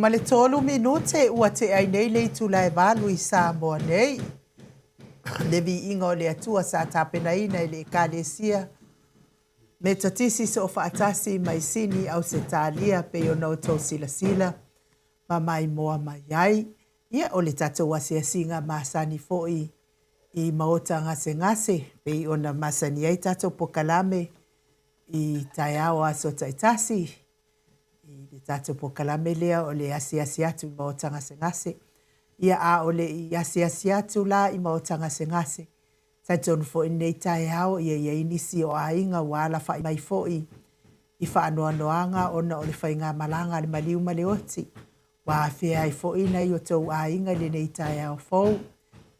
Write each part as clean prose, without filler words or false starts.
33 minute ua tea ai nei le itula e 8 i Samoa nei. Le viiga o le Atua sa tapenaina e le Ekalesia Metotisi Soofaatasi mai Sini, Ausetalia pei ona outou silasila ma maimoa mai ai. Ia, o le tatou asiasiga masani foi i maota gasegase pei ona masani ai tatou pokalame i taeao o aso taitasi i le tatou pokalame lea o le asiasi atu i maota gasegase. Ia, a o le i asiasi atu la i maota gasegase, talitonu foi i lenei taeao ia i ai nisi o aiga ua alafai mai foi i faanoanoaga ona o le faigamalaga a le maliu ma le oti. Ua afea ai foi nai o tou aiga i lenei taeao fou.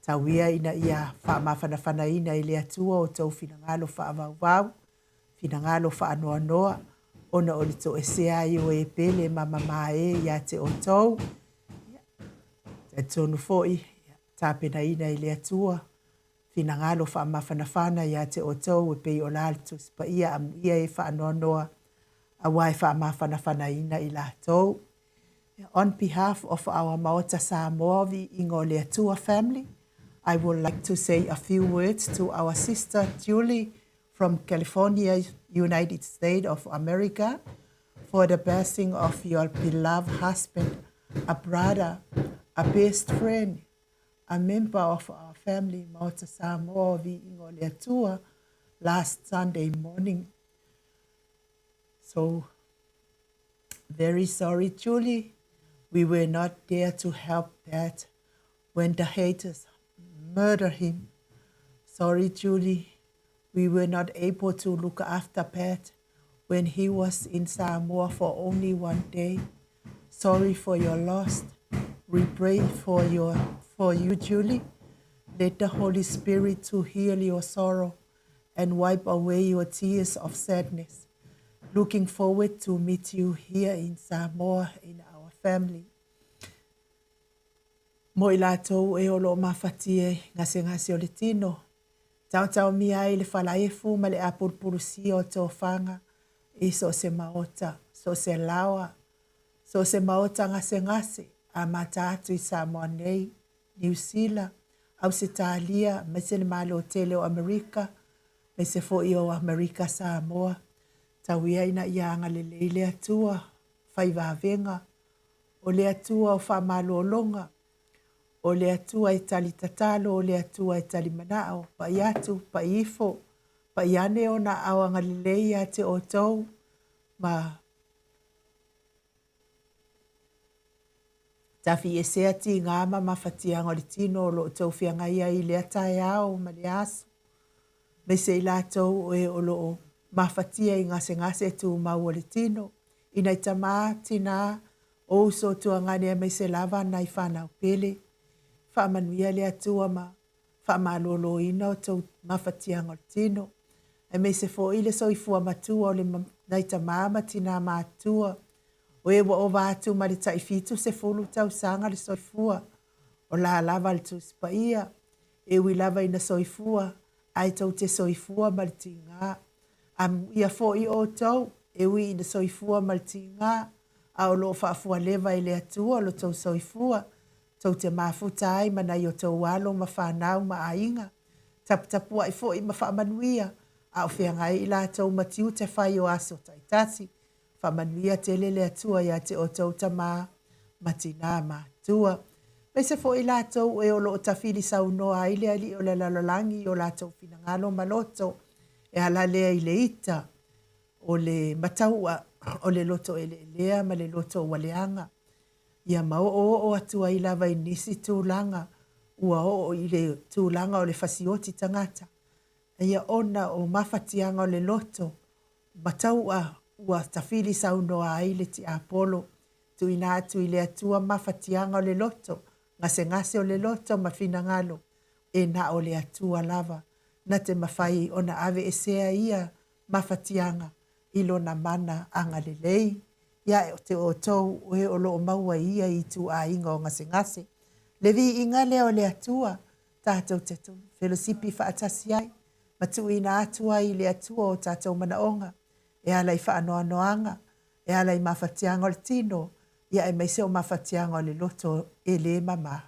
Tau ia ina ia faamafanafanaina e le Atua o tou finagalo faavauvau, finagalo faanoanoa, ona o le toesea ai o e pele ma mamae ia te outou. Ia, talitonu foi, ia, tapenaina e le Atua finagalo faamafanafana ia te outou e pei o la le Tusi Paia amuia e faanoanoa aua e faamafanafanaina i latou. On behalf of our Maota Samoa Viiga o le Atua family, I would like to say a few words to our sister Julie from California, United States of America, for the passing of your beloved husband, a brother, a best friend, a member of our family, Maota Samoa Viiga o le Atua, last Sunday morning. So, very sorry, Julie. We were not there to help Pat when the haters murdered him. Sorry, Julie. We were not able to look after Pat when he was in Samoa for only one day. Sorry for your loss. We pray for your for you, Julie. Let the Holy Spirit to heal your sorrow and wipe away your tears of sadness. Looking forward to meet you here in Samoa in our family. Mo i latou e o lo o mafatia i gasegase o le tino, taotaomia ai le falaefu ma le apulupulusia o tofaga i so o se maota, so o se laoa, so o se maota gasegase amata atu i Samoa nei, Niu Sila, Ausetalia, aemaise le Malo tele o Amerika, aemaise foi o Amerika Samoa. Tau ia ina ia agalelei le Atua, fai vavega, o le Atua o faamalologa, o le Atua e tali tatalo, o le Atua e tali manao, pai atu, pai ifo, pai ane ona aao agalelei ia te outou, ma Tafiesea tigā ma mafatiaga o le tino o lo o tou feagai ai i lea taeao ma lea aso, aemaise i latou o e o lo o mafatia i gasegase tumau o le tino, i nai tamā, tinā, o uso tuagane aemaise lava nai fanau pele. Faamanuia le Atua ma faamaloloina o tou mafatiaga o le tino, aemaise foi le soifua matua o le nai tamā ma tinā matutua, o e ua ova atu ma le tai 70 tausaga le soifua, o la lava le Tusi Paia, e ui lava ina soifua, ae tou te soifua ma le tigā. Amuia foi outou, e ui ina soifua ma le tigā, a o lo o faafualeva e le Atua lo tou soifua, tou te mafuta ai ma nai o tou alo ma fanau ma aiga, taputapuai foi ma faamanuia, a o feagai i latou ma tiute fai o aso taitasi. Faamanuia tele le Atua ia te outou tamā ma tinā matua. Aemaise foi i latou e o lo o tafili saunoa ai le Alii o le lalolagi i o latou finagalo ma loto, e ala lea i le ita o le mataua o le loto eleelea ma le loto ua leaga. Ia ma oooo atu ai lava i nisi tulaga ua oo i le tulaga o le fasioti tagata, ia ona o mafatiaga o le loto mataua ua tafili saunoa ai le tiapolo, tuuina atu i le Atua mafatiaga o le loto, gasegase o le loto ma finagalo, e na o le Atua lava na te mafai ona aveesea ia mafatiaga i lona mana agalelei. Ia te outou o e o lo o maua i ia ituaiga o gasegase. Le viiga lea o le Atua, tatou te felosipi faatasi ai, ma tuuina atu ai i le Atua o tatou manaoga, e ala i faanoanoaga, e ala i mafatiaga o le tino, ia aemaise o mafatiaga o le loto e lē mamā.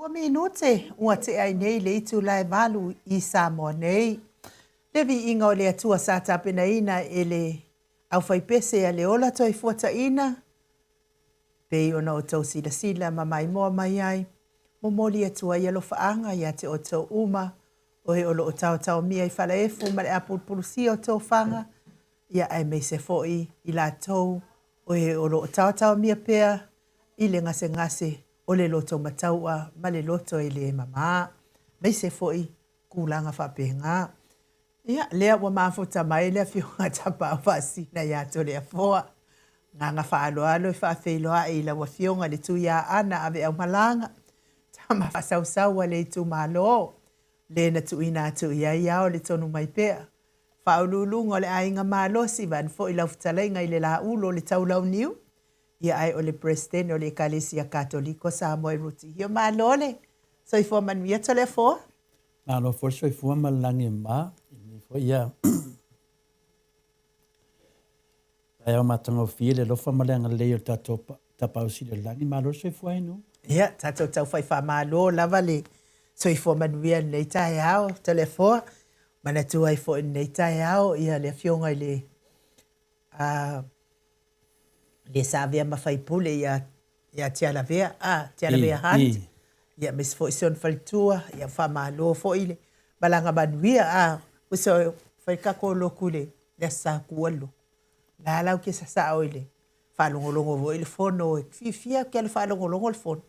Ua minute ua tea ai nei le itula e 8 i Samoa nei. Le viiga o le Atua sa tapenaina e le aufaipese a le Ola Toifuataina, pei ona outou silasila ma maimoa mai ai, momoli atu ai alofaaga ia te outou uma, o e o loo taotaomia i falaefu ma le apulupulusia o tofaga, ia aemaise foi i latou o e o loo taotaomia pea i le gasegase o le loto mataua ma le loto e lē mamā, aemaise foi tulaga faapena. Ia, lea ua mafuta mai le Afioga Tapaau Faasisina ia Toleafoa. Agaga faaaloalo e faafeiloai i lau Afioga i le Tuiaana Aveaumalaga, tama faasausau a le itumalo, le na tuuina atu i ai ao le tonu mai pea. Faauluuluga o le Aiga Malosi, vaeane foi lau fetalaiga i le Laulu o le Taulauniu, ia ae o le Peresetene o le Ekalesia Katoliko Samoa i Rutihio. Malo le soifua manuia Toleafoa. Malo foi le soifua ma le lagi e mama i lenei foi ia taeao matagofie le alofa ma le agalelei o le tatou Tapaau Sili o le Lagi. Malo le soifua e nuu. Ia, tatou taufai faamalo lava le soifua manuia i lenei taeao, Toleafoa. Manatua ai foi i lenei taeao ia le Afioga i le le sa avea ma faipule ia ia Tialavea, a Tialavea Hunt, ia aemaise foi si ona faletua, ia faamalo foi le Malaga manuia, a uso fai tatou lotu i le Aso Sa tu alu lotu. La la ou te sasao i le faalogologo foi i le fono, e fiafia ou te alu faalogologo i le fono.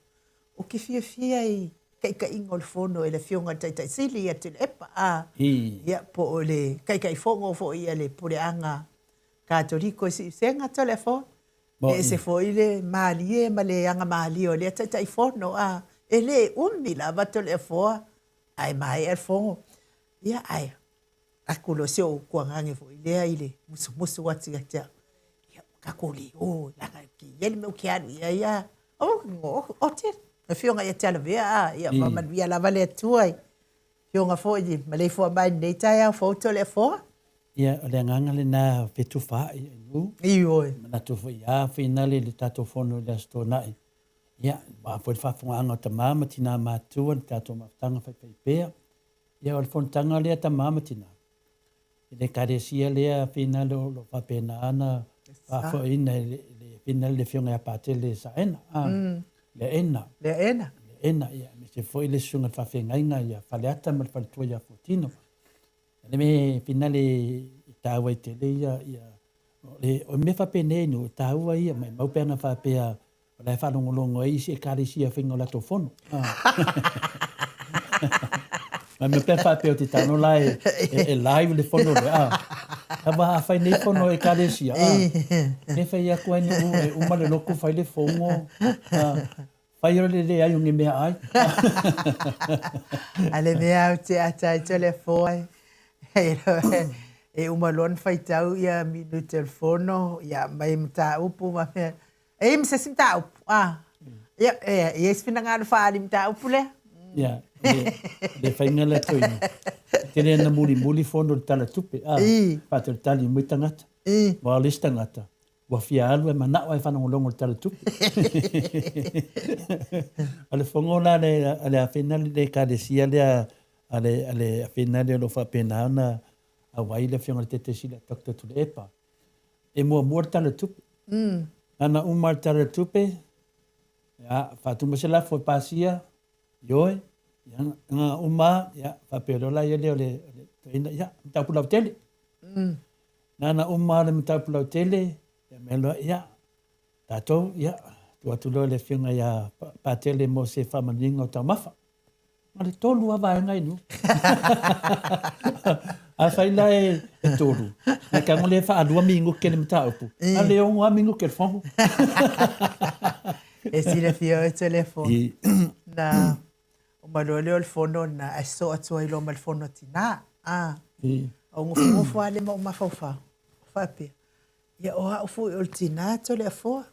Ou te fiafia i taitaiga o le fono e le Afioga i le Taitai Sili ia Tuilaepa, a, ia, po o le Taitaifono foi a le Puleaga Katoliko i Siusega, Toleafoa. E ese foi le malie ma le agamalie o lea Taitaifono, a, e le umi lava Toleafoa ae maea le fono. Ia, ae atu loa si ou tuagage foi lea i le musumusu atu ia te au, ia, ua tatou le o, leaga e i ai le mea ou te alu i ai, a. O te Afioga ia Tialavea, a, ia faamanuia lava le Atua i Afioga foi i maleifua mai i lenei taeao fou Toleafoa. Ia, o le agaga lena fetufaai i nu. Ioe. Manatu foi a finale i le tatou fono i le Aso Toonai. Ia, aua foi le faafofogaaga o tama ma tina matutua le tatou mafutaga faifaipea. Ia, o le fonotaga lea tama ma tina, i le Ekalesia lea finale o lo o faapena ona faafoeina e le finale le Afioga ia Patele Saena, a, Leaena. Leaena. Leaena, ia, aemaise foi le Susuga i le Faafeagaiga ia Faleata ma le Faletua ia Fuatino. Le mea finale e taua ai tele ia, ia, o le, o mea faapenei no, e taua ia, maimau pe ana faapea o la e faalogologo ai isi ekalesia faiga o latou fono. Ma mea pea faapea o te tano la e, e, e live le fono le, a. Awa a fai nei fono ekalesia, a. E fai aku ai ni u, e uma le loku fai le fono, a. Fai o le leai o ni mea ai. A le mea au te ata ai telefoe. E uma loa ona faitau ia minute o le fono, ia aumai mataupu ma mea. E i ai ma se isi mataupu, a. Ia, e i ai se finagalo faaali i mataupu lea. Ia, le, le faiga lea toeaina. E tele na mulimuli fono i le Tala Tupe, a. Faatalitali mai tagata. Aua o le isi tagata, ua fia alu e manao e faalogologo i le Tala Tupe. O le fono la a le afena le Ekalesia lea a le, a le afena lea o lo o faapena ona auai le Afioga i le Taitaisili a Doctor Tuilaepa. E muamua le Tala Tupe. Ana uma le Tala Tupe, ia, faatumu se lafo e pasia, ioe, ia, na uma, ia, faapea loa la ia lea o le, le toeaina, ia, mataupu lautele. Nana uma le mataupu lautele, ia mea loa, ia, tatou, ia, tuu atu loa le afioga ia Patele mo se faamanuiga o taumafa. Ma le tolu lava vaega i nuu. Afai la e, e tolu, e tago le faalua minuke le mataupu, a le ono lava minuke le fono. E silafia oe Toleafoa, na uma loa lea o le fono lena, ae sosoo atu ai loa ma le fono a tina. A, ou nofonofo lava lea ma ou mafaufau, faapea, ia o au foi o le tina Toleafoa.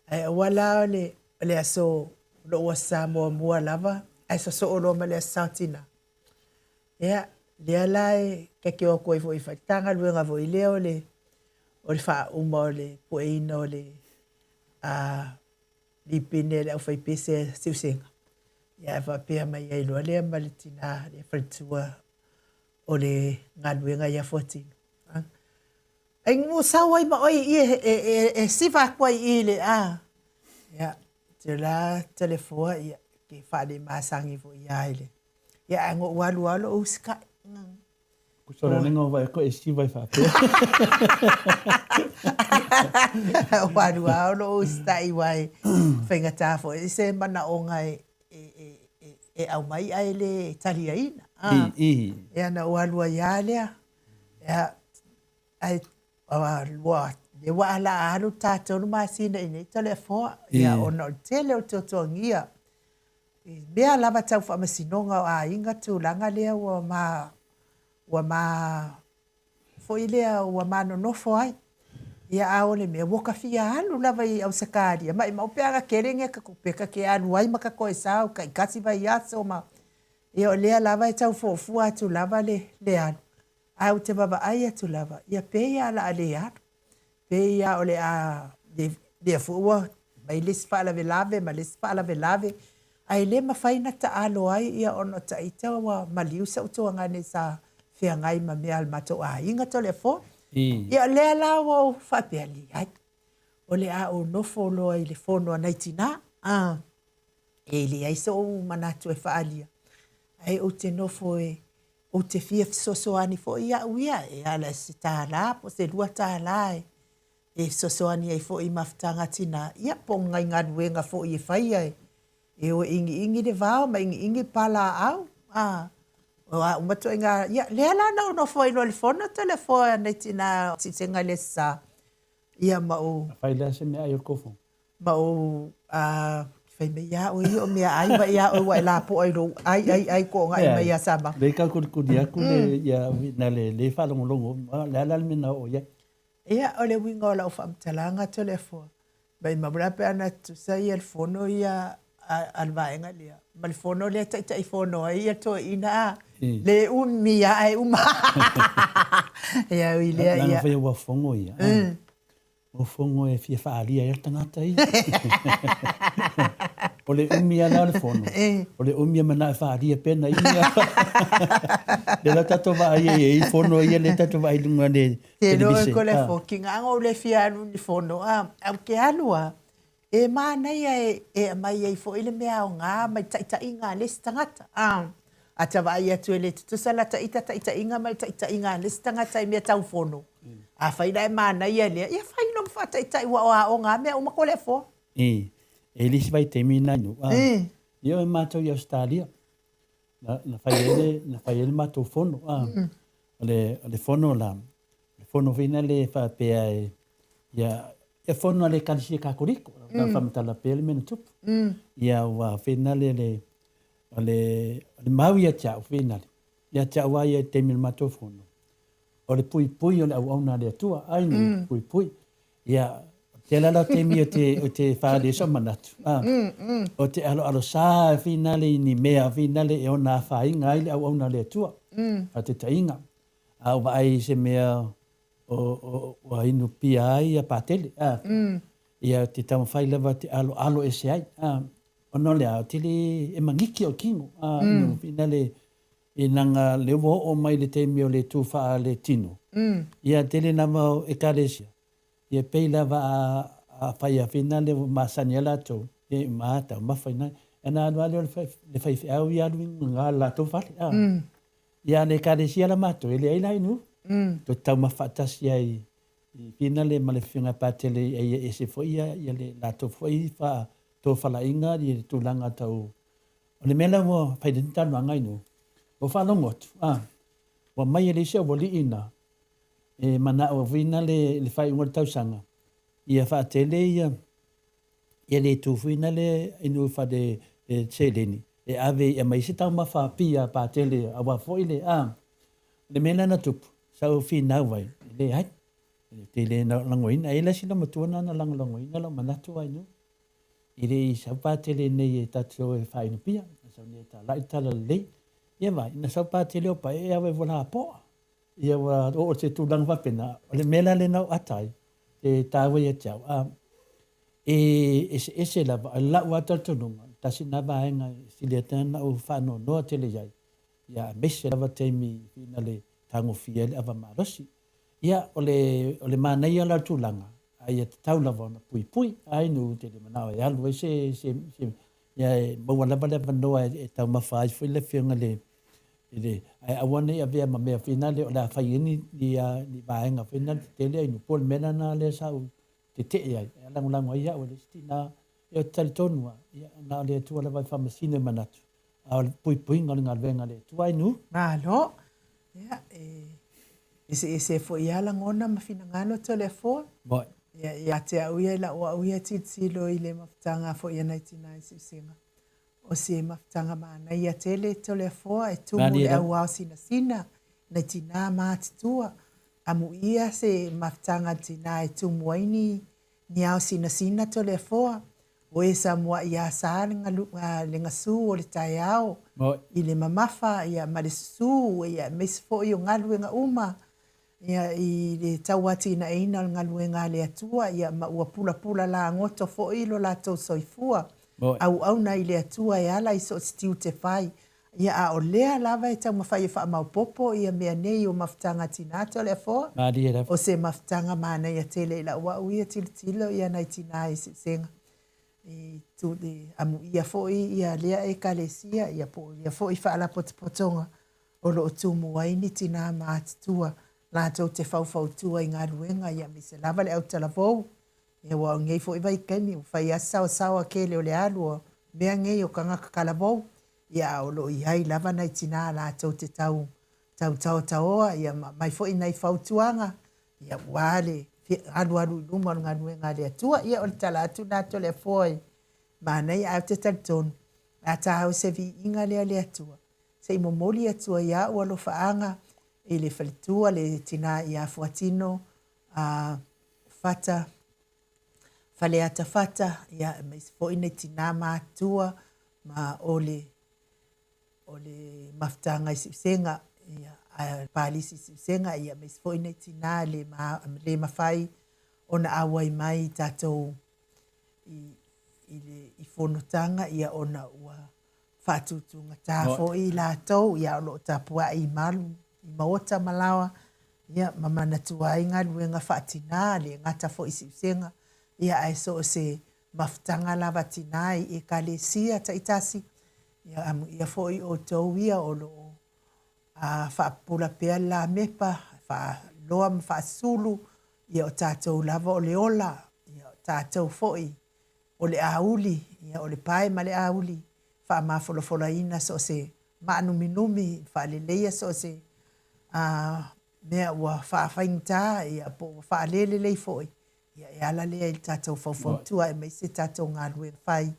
Ae aua la o le, o le aso, lou Aso Sa muamua lava, ae sosoo loa ma le Aso Sa o Tina. Ia, lea la e ta te o atu ai foi e fai le ta galuega foi lea o le, o le faauma o le pueina o le a, lipine a le aufaipese a Siusega. Ia ae faapea mai ai loa lea ma le tina, le faletua o le galuega ia Fuatino. Ai ua sau ai ma oe i i e, e, e siva atu ai i le a. Ia, te la telefoa, ia, ke whaale masangi fo ia ai le. Ia, ai ngo ualu alo o usikai. Ko sora nenga o vai ko e siva i whaapea. Ualu alo o usikai wai. Whainga tā fo, e se mana o ngai e, e, e, e au mai ai le taliaina. I, i. Ia, na ualu ai a lea. Ia, Ae ua lea ua ala alu tatou masina i nei Toleafoa, ia ona o le tele o le tuatuagia i mea lava tau faamasinoga o aiga tulaga lea ua ma ua ma foi lea ua ma nonofo ai. Ia a o le mea ua ka fia alu lava i Ausetalia, maimau pe ana tele ni ka tupe ka te alu ai ma ka toe sao taitasi vaiaso ma ia o lea lava e tau fuafua atu lava le le alu. Ae ou te vaavaai atu lava, ia pei lava o le a le alu, pei lava o le a lea foi ua mai le isi faalavelave ma le isi faalavelave, ae le mafai ona taalo ai ia ona o taita ua maliu si ou tuagane sa feagai ma mea a le matou aiga Toleafoa. Ia o lea la ua ou faapea, leai, o le a ou nofo loa i le fono a nai tina, a, e leai sou manatu e faaalia. Ae ou te nofo e, ou te fia fesoasoani foi au ia, e ala i se tālā po o se $2 e, e fesoasoani ai foi i mafutaga a tinā, ia po o nai galuega foi e faia e, e o e ʻigiʻigi le vao ma ʻigiʻigi palaau, a, o a uma ituaiga, ia, lea la na ou nofo ai loa i le fono Toleafoa nai tinā o Siusega i le Aso Sa, ia ma ou. A fai lea se meaai o le kofo. Ma ou a fai mai iā ʻoe ia o meaai mai iā ʻoe ua e lapoa i lou ʻai ʻai ʻai koʻogaʻi mai iā Samau. Lei kaukulikuli aku le ia na le le faalogologo o le a la le mea na oo i ai. Ia o le uiga o lau faamatalaga Toleafoa, maimau la pe ana tutusa ia le fono ia a le vaega lea ma le fono lea e taitaifono ai ia toeaina a le umi lava ae uma. Ia ui lea ia. Leaga foi ua fono ia. O fono e fia faaalia ai le tagata ia. O le umi lava la o le fono, o le umi e manao e faaalia pea na imi. Lea la tatou vaai ai i fono ia lea tatou vaai i luga o le Te loa e kole fo, ki nga ngo le fia alu ni fono, a, au ke alu a, e manaia e, e aumai ai foi le mea aoga mai taitaiga a le isi tagata, a. A ta vaai atu e le tutusa lata ita taitaiga ma le taitaiga a le isi tagata i mea tau fono, afai la e manaia lea, ia fai loa ma faataitai ua o aoga a mea uma Toleafoa. E, e le isi vaitaimi na inu, a, ia o matou i Ausetalia, na, na fai ai le, na fai ai le matou fono, a, o le, o le fono la, o le fono foi lea e faapea e, ia, ia fono a le Ekalesia Katoliko, mm. faamatala pea le mea na tupu. Ia ua foi lea le, o le, o le mau ia te au foi lea, ia te au lava ia i le taimi o le matou fono, o le puipui o le auauna a le Atua, ai mm. puipui. Ia, tele la taimi o te, o te whaare so manatu. Ah, O te aloalo sa finale i ni mea finale e ona whainga ai le auauna a le Atua. A te tainga. A o vaai i se mea o, o, ua inu pia ai ia patele. Ah, Ia te taumafai lava te aloalo ese ai. Ah, ona o le a, o tele e mangiki o kino. Ah, inu finale i naga le ua oo mai le taimi o le tu faa le tino. Ia tele lava o ekalesia, ia pei lava a, a fai a finale ua masani ai latou, ia i uma a taumafa ina, ana alu a lea o le faifeau ia alu i luga o le latou fale. A. Ia a le ekalesia la matou, e leai la inu. Toe taumafa faatasi ai i finale ma le afioga ia Patele ia ese foi ia, ia le latou foi faa tofalaiga ia le tulaga tau O le mea lea ua fai nei le talanoaga i nuu, ua faalogo atu, a, ua mai e le isi aualii ina, e manao foi ina le, le faaiuga o le tausaga, ia faatele ia, ia le itu foi ina le i nuu fale le seleni, e ave e aumai se taumafa pia patele aua foi le, a, o le mea lea na tupu, sa ou finau ai, e leai, e te le lagoina, e i ai la isi loomatua na na lagolagoina lou manatu ai nuu. E le i sau patele nei e tatou e faainu pia, na sau nei e talai le talalelei. Ia vaai, na sau patele o pae e awe ua lapoa. Ia ua oo i se tulaga faapena, o le mea la lena o ata ai, e taua ia te au, a, e eseese lava, o lau lava talitonuga, tasi lena vaega e sili atu ona ou faanoanoa tele i ai, ia aemaise lava taimi ina le tagofia ai le ava malosi. Ia, o le, o le manaia la o le tulaga, a ia tatau lava ona puipui, ai nuu te le manao e alu ai se, se, se, ia e maua lava le avanoa e, e taumafa ai foi le afioga i le, i le, ae aua ne i avea ma mea foi nale o le a fai ai ni, ni, ni vaega foi nale tetele ai nuu. Po o le mea lena lea sa ou tetee ai, e lagolago ai au e le isi tinā. Ia ou te talitonu lava, ia, na o le Atua lava e faamasino i manatu, a o le puipuiga o le galuega a le Atua ai nuu. Malo. Ia, e eseese foi lava lagona ma finagalo Toleafoa. Moi. Ia, ia te au ia i lau au ia tilotilo i le mafutaga foi a nai tinā i Siusega. O se mafutaga manaia tele Toleafoa e tumu le auao sinasina nai tinā matutua. Amuia se mafutaga a le tinā e tumu ai ni ni ao sinasina Toleafoa. O e Samoa iā Sa le galu, le gasū o le taeao i le mamafa ia ma le susū ia aemaise foi o galuega uma ia i le tauatinaeina o le galuega a le Atua ia ma ua pulapula lagoto foi lo latou soifua auauna i le Atua e ala i so o se tiute fai. Ia a o lea lava e taumafai e faamaopopo ia mea nei o mafutaga tinā Toleafoa, o se mafutaga manaia tele i lau au ia tilotilo ia nai tinā i Siusega. I amuia foi ia lea Ekalesia ia po o ia foi Faalapotopotoga o lo o tumu ai ni tinā matutua latou te faufautua i galuega ia aemaise lava le autalavou. Ia aua o lenei foi vaitaimi ua fai lava si saosaoa tele o le alu o mea nei o tagata talavou, ia a o lo o i ai lava nai tinā latou te tau tau taotaoa ia ma aumai foi nai fautuaga ia aua le alualu i luma o le galuega a le Atua. Ia o le tala atu lena Toleafoa i manaia ae ou te talitonu a ta o se viiga lea le Atua se i momoli atu ai au alofaaga i le faletua le tina ia Fuatino a Fata Faleata Fata ia aemaise foi nei tina matutua ma o le o le mafutaga i Siusega, ia, a Palisi i Siusega, ia, aemaise foi nei tinā le, ma, le mafai ona auai mai i tatou i, i, le, i fonotaga, ia, ona ua faatutugata foi i latou, ia, o lo o tapuai i malu, i maota ma laoa, ia, ma manatua ai galuega faatinā, le gata foi i Siusega, ia, ae so o se mafutaga lava tinā i Ekalesia taitasi, Ia amuia foi outou ia o lo o faapupula pea le lamepa, faaloa ma faasulu, ia o tatou lava o le ola, ia o tatou foi o le auli, ia o le pae ma le auli, faamafolafolaina so o se maanuminumi, faaleleia so o se mea ua faafaigata, ia po ua faalelelei foi, Ia, e ala lea i le tatou faufautua aemaise tatou galuega fai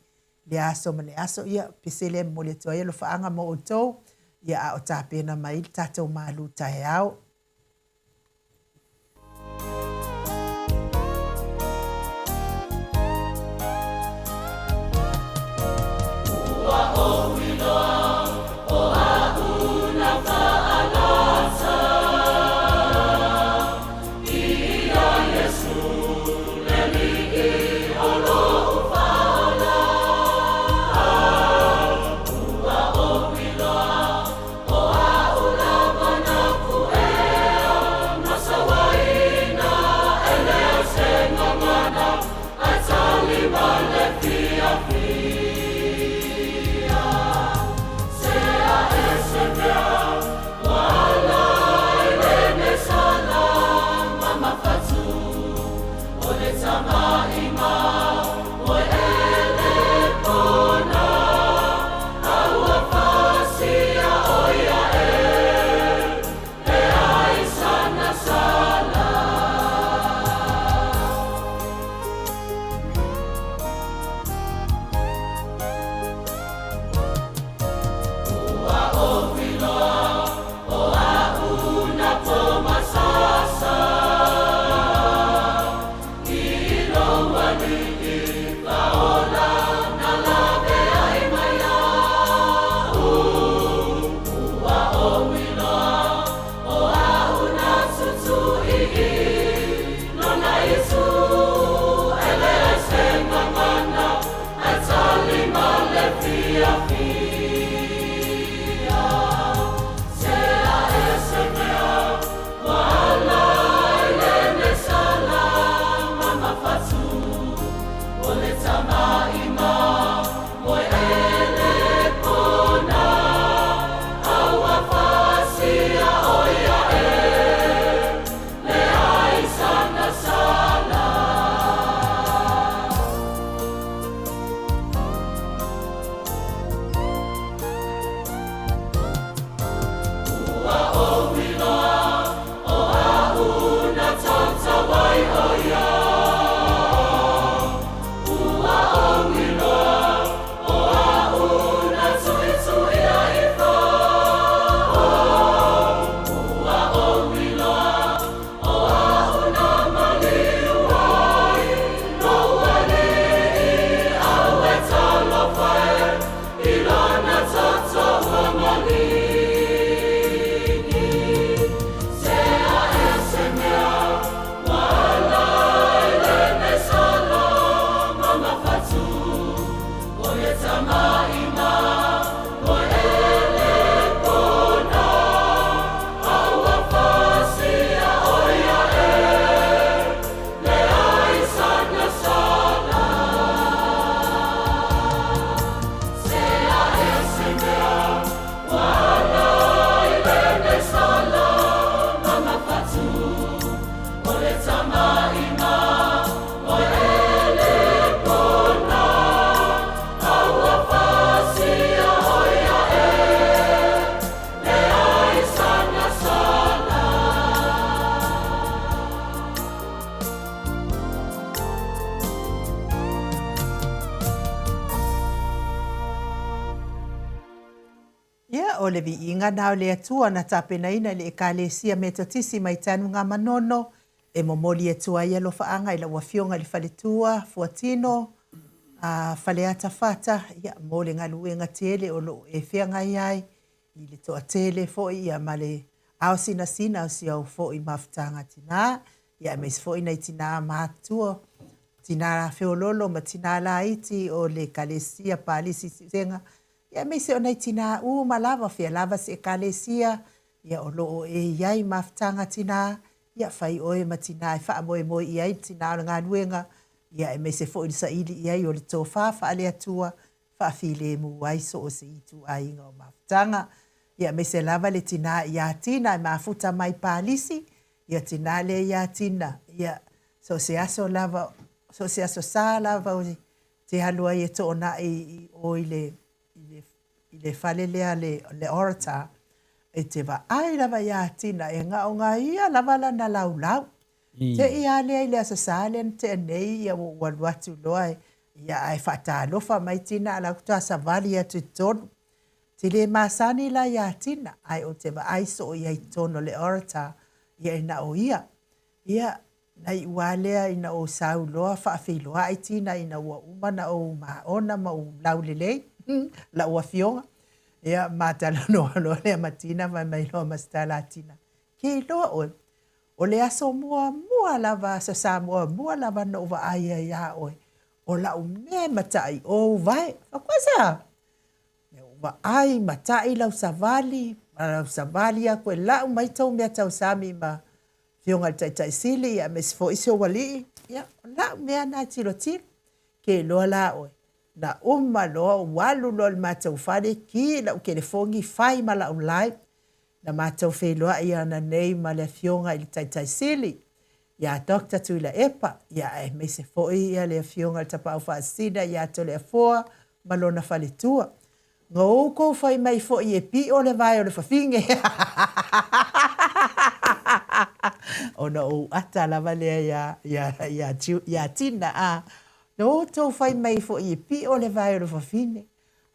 le aso ma le aso. Ia, pese lea e momoli atu ai alofaaga mo outou, ia, a o tapena mai le tatou malu taeao. Ua ou iloa o aʻu na faalasa. Ia Iesu le Alii o loʻu faaola. Ua ou iloa o aʻu lava na kuʻe. O le viiga na o le Atua na tapenaina i le Ekalesia Metotisi mai Tanugamanono e momoli atu ai alofaaga i lau Afioga i le Faletua Fuatino a Faleata Fata, ia, mo le galuega tele o lo o e feagai ai i le toatele foi, ia, ma le aosinasina o si au foi mafutaga tinā, ia, aemaise foi nai tinā matutua, tinā feololo ma tinā laiti o le Ekalesia Palisi i Siusega, ia, aemaise o nai tinā uma lava, fea lava se Ekalesia, ia, o lo o e i ai mafutaga tinā, ia, fai oe ma tinā e faamoemoe i ai le tinā o le galuega, ia, aemaise foi le saili i ai o le tofā faale-Atua, faafilemu ai so o se ituaiga o mafutaga, ia aemaise lava le tinā iā Tina e mafuta mai Palisi, ia tinā lea iā Tina, ia so o se aso lava, so o se aso sa lava o te alu ai e toonai i o i le, i le, i le fale lea le, le Orator, e te vaai lava iā Tina e gaogaia lava lana laulau. Te i a lea i le Aso Sa lea na tea nei, ia ua ou alu atu loa e, ia ae faatalofa mai Tina a la faatoa savali atu i totonu. Te le masani la iā Tina, ae ou te vaai soo i ai i totonu o le Orator, ia e na o ia. Ia, na iu a lea ina ou sau loa faafeiloai Tina ina ua uma na ou maona ma ou laulelei, lau afioga. Ia, ma talanoa loa lea ma Tina, fai mai loa ma se tala a Tina, Ke iloa oe, O le aso muamua lava, Aso Sa muamua lava na ou vaai ai iā ʻoe, ʻo laʻu mea e mataʻi ʻo ou wae. Aia, ua vaai, mataʻi lau savali, ma lau savali aku e laʻu mai tou mea tausami ma Afioga i le Taitai Sili, ia aemaise foi si ou alii, ia, o laʻu mea na e tilotilo. Ke iloa la ʻoe, na uma loa ou alu loa i le matou fale, ki laʻu kelefoni, fai ma laʻu live, Na matou feiloai ananei ma le Afioga i le Taitai Sili, iā Doctor Tuilaepa, ia aemaise foi ia le Afioga i le Tapaau Faasisina iā Toleafoa ma lona faletua. Na outou fai mai foi e piʻo le vae o le fafine. Ona ou ata lava lea iā, iā, iā, iā Tina, a. Na outou fai mai foi e piʻo le vae o le fafine.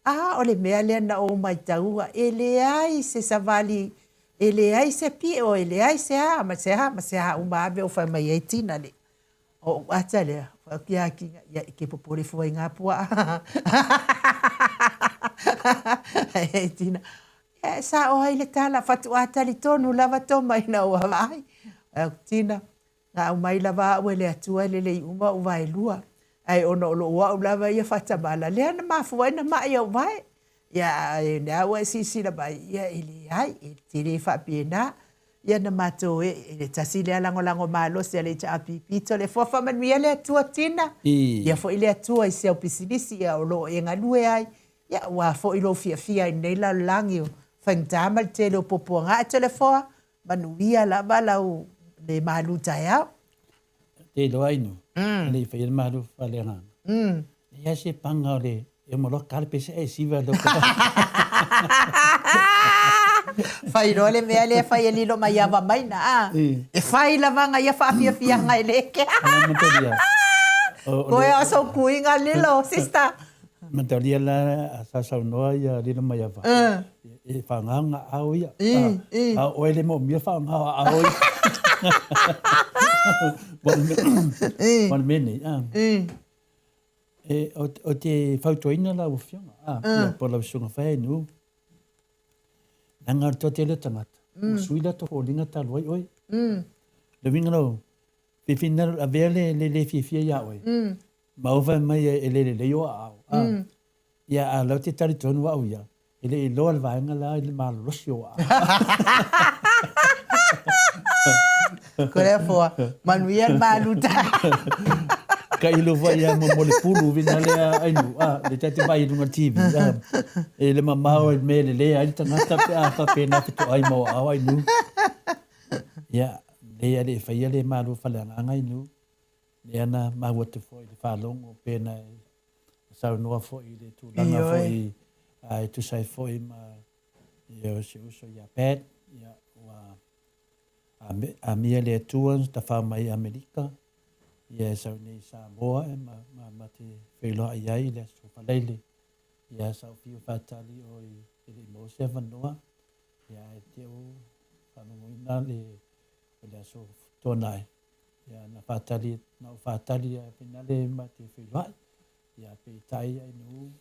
A o le mea lea na ou maitaua, e leai se savali, e leai se pio, e leai se a, ma se a, ma se a uma ave o fai mai ai Tina le. O ou ata lea, fai atu ia Tina, ia e ke popole fua i ngā puaʻa. Ai Tina, ia e sao ai le tala, fatuʻa talitonu lava toma ina ua vaai. Fai atu Tina, Na aumai lava au e le Atua e lelei uma ou vaelua, ae ona o lou au lava ia faatamala, lea na mafua ai na maʻi au vae. Ia, ae lea ua e silasila mai, ia e leai, e te le faapena. Ia na matou ee, e le tasi lea lagolago malosi a le HRPP, Toleafoa faamanuia le Atua Tina, ia foi le Atua i si au pisinisi ia o lo o e galue ai, ia ua foi lou fiafia i lenei lalolagi o faigata ma le tele o puapuaga. Ae Toleafoa, Manuia lava lau le malu taeao. Te iloa inu, e le i faia le malu faaleagaga. E i ai se paga o le e uma loa kale pese e siva lo ka. Fai loa le mea lea fai e lilo mai ava mai na a. E fai lava ia faafiafiaga e le ke. Koe o so kuinga lilo, sister. Matalia la a sausaunoa ia lilo mai ava. E whaangao nga ao ia. A oe le moomia whaangao a ao ia. Mo le mea nei. E, o te fautuaina lau afioga, ia, po o lau susuga fai nu, leaga o le toatele o tagata, ua sui latou foliga talu ai oe. Le uiga lau, fiafia avea le le fiafia iā oe, ma ou fai mai e le lelei ou aao. Ia, a o lea ou te talitonu au ia, e le i iloa le vaega la i le malolosi o aao. Toleafoa, manuia le maluta. Ka ilo foi ia mo mo le pulu vina lea ainu, a, le tate vai i lunga TV, a, e le mamao e me le le ai le tagata pe a faapena fetoai ma o aao ainu. Ia, le ia le faia le malu faleagaga ainu, lea na maua atu foi i le faalogo pena e saunoa foi i le tulaga foi e tusa ai foi ma ia o si uso ia Pat, ia ua amia le Atua tafao mai i Amerika, ia e sau nei i Samoa e ma, ma, ma te feiloai ai i le aso Faraile, ia sa ou fiu faatali o i. E le i maua se avanoa, ia ae te ou faalogoina le o le aso Toonai, ia na faatali, na ou faatali ia finale ma te feiloai, ia peitai ina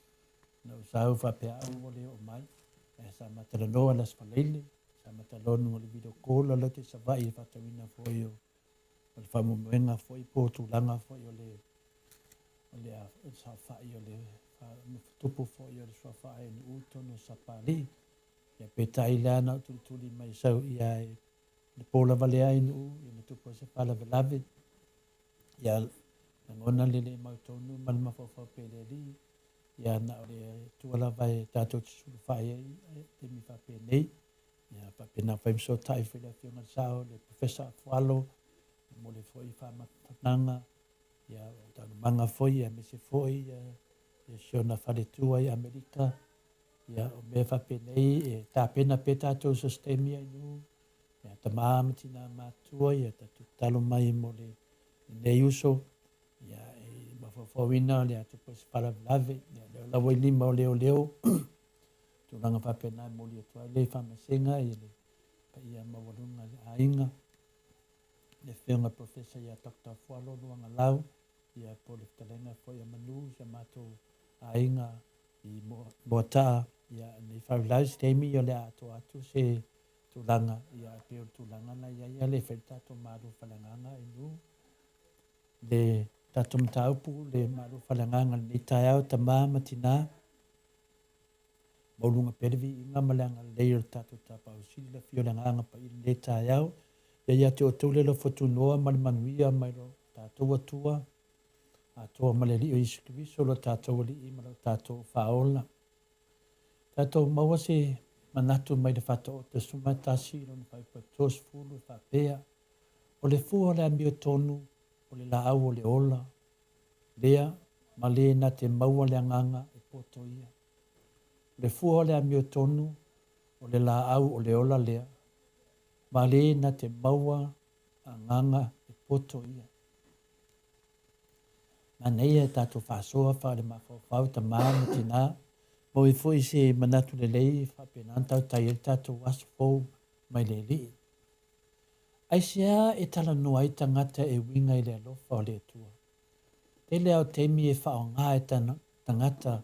na ou sau faapea au ua le oo mai, ae sa ma talanoa i le Aso Faraile, sa ma talanoa i le video call a te Savaii e faatauina foi o le faamoemoega foi po o tulaga foi o le o le saofai o le tupu foi o le suafa i Nu'u i totonu o Sapalii. Ia peitai la na ou tulituli mai sau ia e le po lava lea i Nu'u, ia na tupu ai se faalavelave. Ia lagona le le mautonu ma le mafaufau pea i le Alii, ia na o le Atua lava e tatou te sulufai ai i taimi faapenei. Ia faapena foi ma fesootai foi le Afioga i le Sao, le Professor Afualo, e momoli foi faamatalaga, ia o taualumaga foi aemaise foi ia si ona faletua i Amerika. Ia o mea faapenei e tapena pea tatou so se taimi ai nuu, ia tama ma tina matutua, ia tatou tatalo mai mo lenei uso, ia e mafaufauina o le a tupu ai se faalavelave, ia lea lava i lima o leoleo, tulaga faapena e momoli atu ai le faamaisega i le paia maualuga i le aiga, le afioga Professor ia Dr. Fualo Luagalau, ia po o le fetalaiga foi a Manu, si a matou aiga i Moataa, ia nei faalavelave se taimi o le a atoa atu se tulaga, ia e pei o le tulaga na i ai ia le fai le tatou malu faaleagaga i nu. Le tatou mataupu, le malu faaleagaga i lenei taeao, tama ma tina, maualuga pea le viiga ma le agalelei o le tatou Tapaau Sili, le afio o le Agaga Paia i lenei taeao. Ia ia te outou le alofa tunoa ma le manuia mai lo tatou Atua, atoa ma le Alii o Iesu Keriso, lo tatou Alii ma lo tatou Faaola. Tatou maua se manatu mai le Faataoto 11 lona fuaiupu e 30 e faapea, O le fua o le amiotonu, o le laau o le ola, lea ma le na te maua le agaga e poto ia. O le fua o le amiotonu, o le laau o le ola lea, ma le na te maua agaga e poto ia. Manaia e tatou faasoa faale-mafaufau tama ma tina, maua ai foi se manatu lelei e faapena ona tautai ai le tatou aso fou mai le Alii. Aisea e talanoa ai tagata e uiga i le alofa o le Atua? Tele lava o taimi e faaaoga e tagata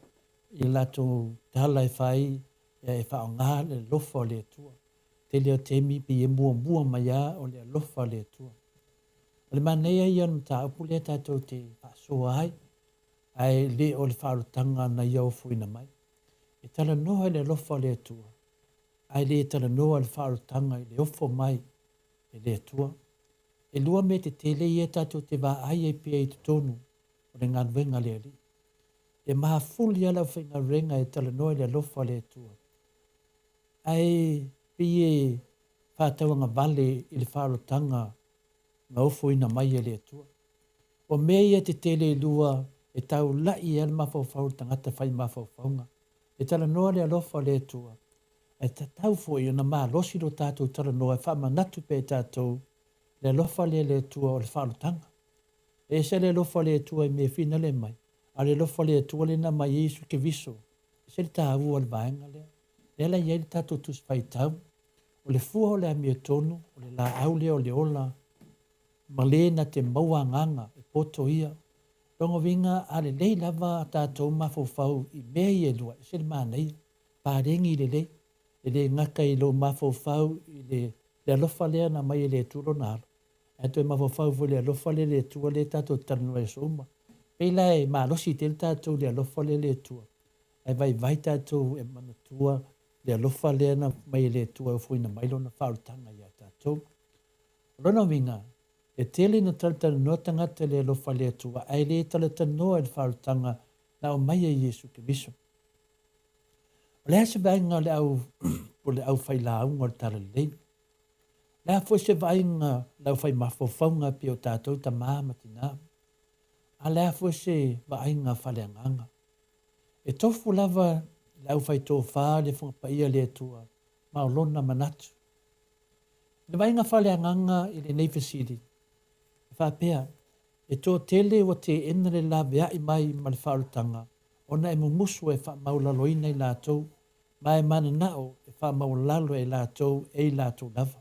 i a latou tala e fai e faaaoga le alofa o le Atua. Tele o taimi pei e muamua mai lava o le alofa o le Atua. O le manaia ia o le mataupu lea tatou te faasoa ai, ae le o le faaolataga na ia ofoina mai. E talanoa i le alofa o le Atua, ae le talanoa i le faaolataga i le ofo mai e le Atua. E lua mea tetele ia tatou te vaai ai pea i totonu o le galuega a le Alii. E mafuli lava le aufaigaluega e talanoa i le alofa o le Atua, ae pei e faatauagavale i le faaolataga na ofoina mai e le Atua. O mea ia tetele e lua e taulai ai le mafaufau o le tagata fai mafaufauga. E talanoa le alofa o le Atua, ae tatau foi ona malosi lo tatou talanoa e faamanatu pea i tatou le alofa lea le Atua o le faaolataga. E ese le alofa o le Atua i mea finale mai, a o le alofa o le Atua lea na aumai ai Iesu Keriso, e ese le taua o le vaega lea. Lea la e i ai le tatou Tusi Faitau, o le fua o le amiotonu, o le laau lea o le ola, ma le na te maua agaga e poto ia. Lona uiga, a lelei lava a tatou mafaufau i mea ia e lua, e ese le manaia, paleni lelei, e le gata i lou mafaufau i le le alofa lea na aumai e le Atua lona Alo, ae toe mafaufau foi i le alofa lea le Atua lea tatou te talanoa i aso uma. Pei la e malosi tele tatou i le alofa lea le Atua, ae vaivai tatou e manatua le alofa lea na aumai e le Atua e ofoina mai lona faaolataga ia tatou. O lona uiga, e tele ina talatalanoa tagata i le alofa le Atua, ae le talatalanoa i le faaolataga na aumai e Iesu Keriso. O le a se vaaiga o le au o le aufailauga o le Talalelei? O le a foi se vaaiga o le aufaimafaufauga pei o tatou tama ma tina? A le a foi se vaaiga faaleagaga? E tofu lava le aufaitofa le Fofoga Paia o le Atua ma o lona manatu. I le vaaiga faaleagaga i lenei fesili, e faapea, e toatele ua teena le laveai mai ma le faaolataga ona e mumusu e faamaualaloina i latou Ma e mananao e faamaualalo e latou e i latou lava.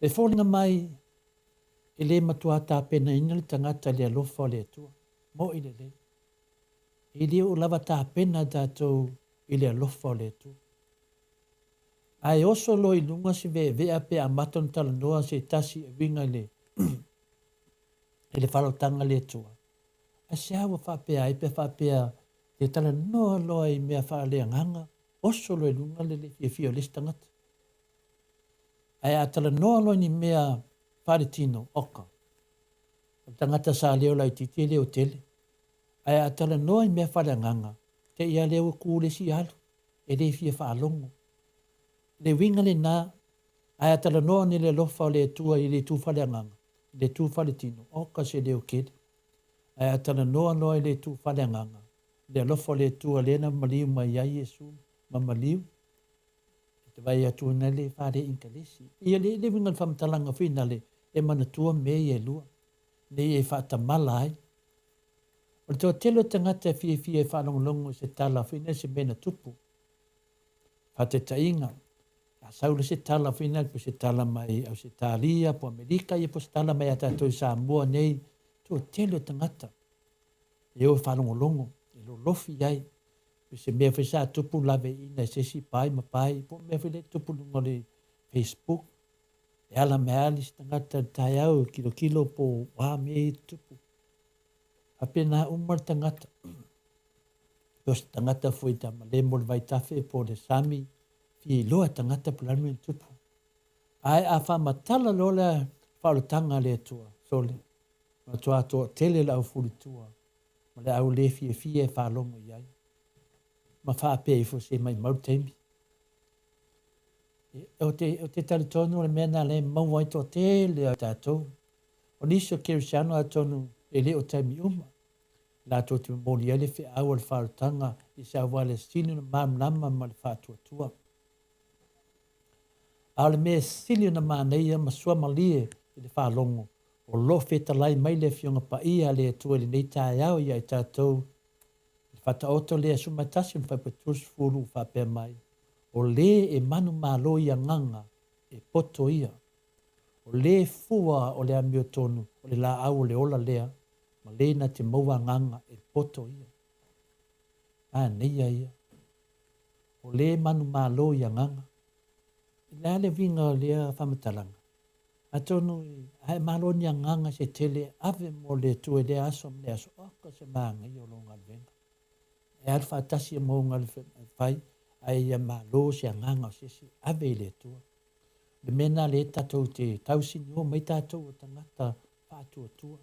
E foliga mai e le matua tapenaina le tagata i le alofa o le Atua. Moʻi lelei. E le o lava tapena tatou i le alofa o le Atua. Ae oso loa i luga se veevea pe amata ona talanoa se tasi e uiga i le i le faaaloalotaga a le Atua. Aisea ua faapea ai pe a faapea te talanoa loa i mea faaleagaga, oso loa i luga le le fiafia o le isi tagata. Ae a talanoa loa i ni mea faaletino, oka, o le tagata sa leo laitiiti e leo tele. Ae a talanoa i mea faaleagaga, te i lava lea ua tu le isi alu, e le fia faalogo. O le uiga lena, ae a talanoa nei le alofa o le Atua i le itu faaleagaga, i le itu faaletino, oka se leo tele. Ae a talanoa loa i le itu faaleagaga, le alofa o le Atua lea na maliu mai ai Iesu ma maliu, e te vaai atu ina le fale Inkalisi. Ia le le uiga o le faamatalaga foi nale e manatua mea ia e lua, nei e faatamala ai. O le toatele o tagata e fiafia e faalogologo i se tala foi nei se mea na tupu. Faataitaiga, a sau le se tala foi nei po se tala mai Ausetalia po Amerika ia po se tala mai ia tatou i Samoa nei, toatele o tagata e o e faalogologo, e lolofi ai. I se mea foi sa tupu laveaiina e se isi pai ma pai, po o mea foi lea e tupu i luga o le Facebook. E ala mai lava le isi tagata i le taeao e kilokilo po o a mea ia e tutupu. Faapena uma le tagata. Po o se tagata foi ta malemo i le vaitafe po o le sami, fia iloa e tagata po o le a le mea na tupu. Ae a faamatala loa le faaolataga a le Atua, sole, matua toatele le aufulitua ma le au le fiafia e faalogo i ai, ma faapea ifo se maimau le taimi. O te, o te talitonu o le mea na lea e maua ai toatele o tatou. O nisi o Kerisiano atonu e le o taimi uma, latou te momoli ai le feau o le faaolataga i se auala e sili ona malamalama ma le faatuatua. A o le mea e sili ona manaia ma suamalie i le faalogo, o lo o fetalai mai le Afioga Paia a le Atua i lenei taeao ia i tatou, i le Faataoto lea 11 ma fuaiupu 30 ua faapea mai, O le e manumalo i agaga, e poto ia. O le fua o le amiotonu, o le laau o le ola lea, ma le na te maua agaga, e poto ia. Manaia ia. O le manumalo i agaga. O le a le uiga o lea faamatalaga? Atonu a e malo ni agaga se tele e ave mo le Atua i lea aso ma lea aso, oka se manaia o lou galuega. E alu faatasi ma ou galuega e fai, ae ia malo se agaga o se isi e ave i le Atua. O le mea lena lea tatou te tausinio mai tatou o tagata faatuatua.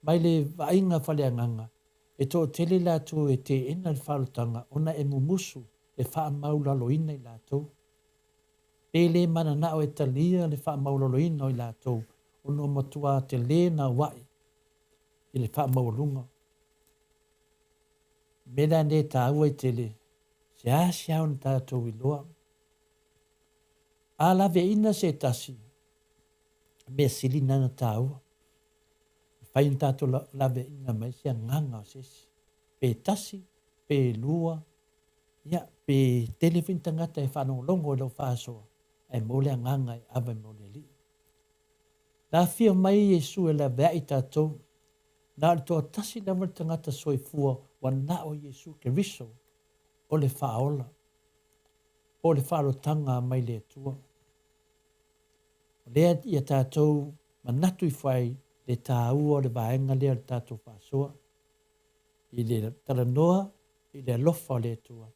Mai le vaaiga faaleagaga, e toatele latou e teena le faaolataga ona e mumusu e faamaulaloina i latou. Pe le mananao e talia le faamaualaloina o i latou ona ua matua tele naua'i i le faamaualuga. Mea la nei e taua i tele, seasea ona tatou iloa. A laveaiina se tasi, mea sili lena ona taua. E mafai ona tatou laveaiina mai se agaga o se isi, pe tasi, pe lua, ia, pe tele foi ni tagata e faalogologo i lau faasoa, ae maua le agaga e ave mo le Alii. Na afio mai Iesu e laveai tatou, na o le toatasi lava le tagata soifua ua na o Iesu Keriso o le Faaola, po o le faaolotaga mai le Atua. O lea ia tatou manatu ifo ai le taua o le vaega lea o le tatou faasoa i le talanoa i le alofa o le Atua,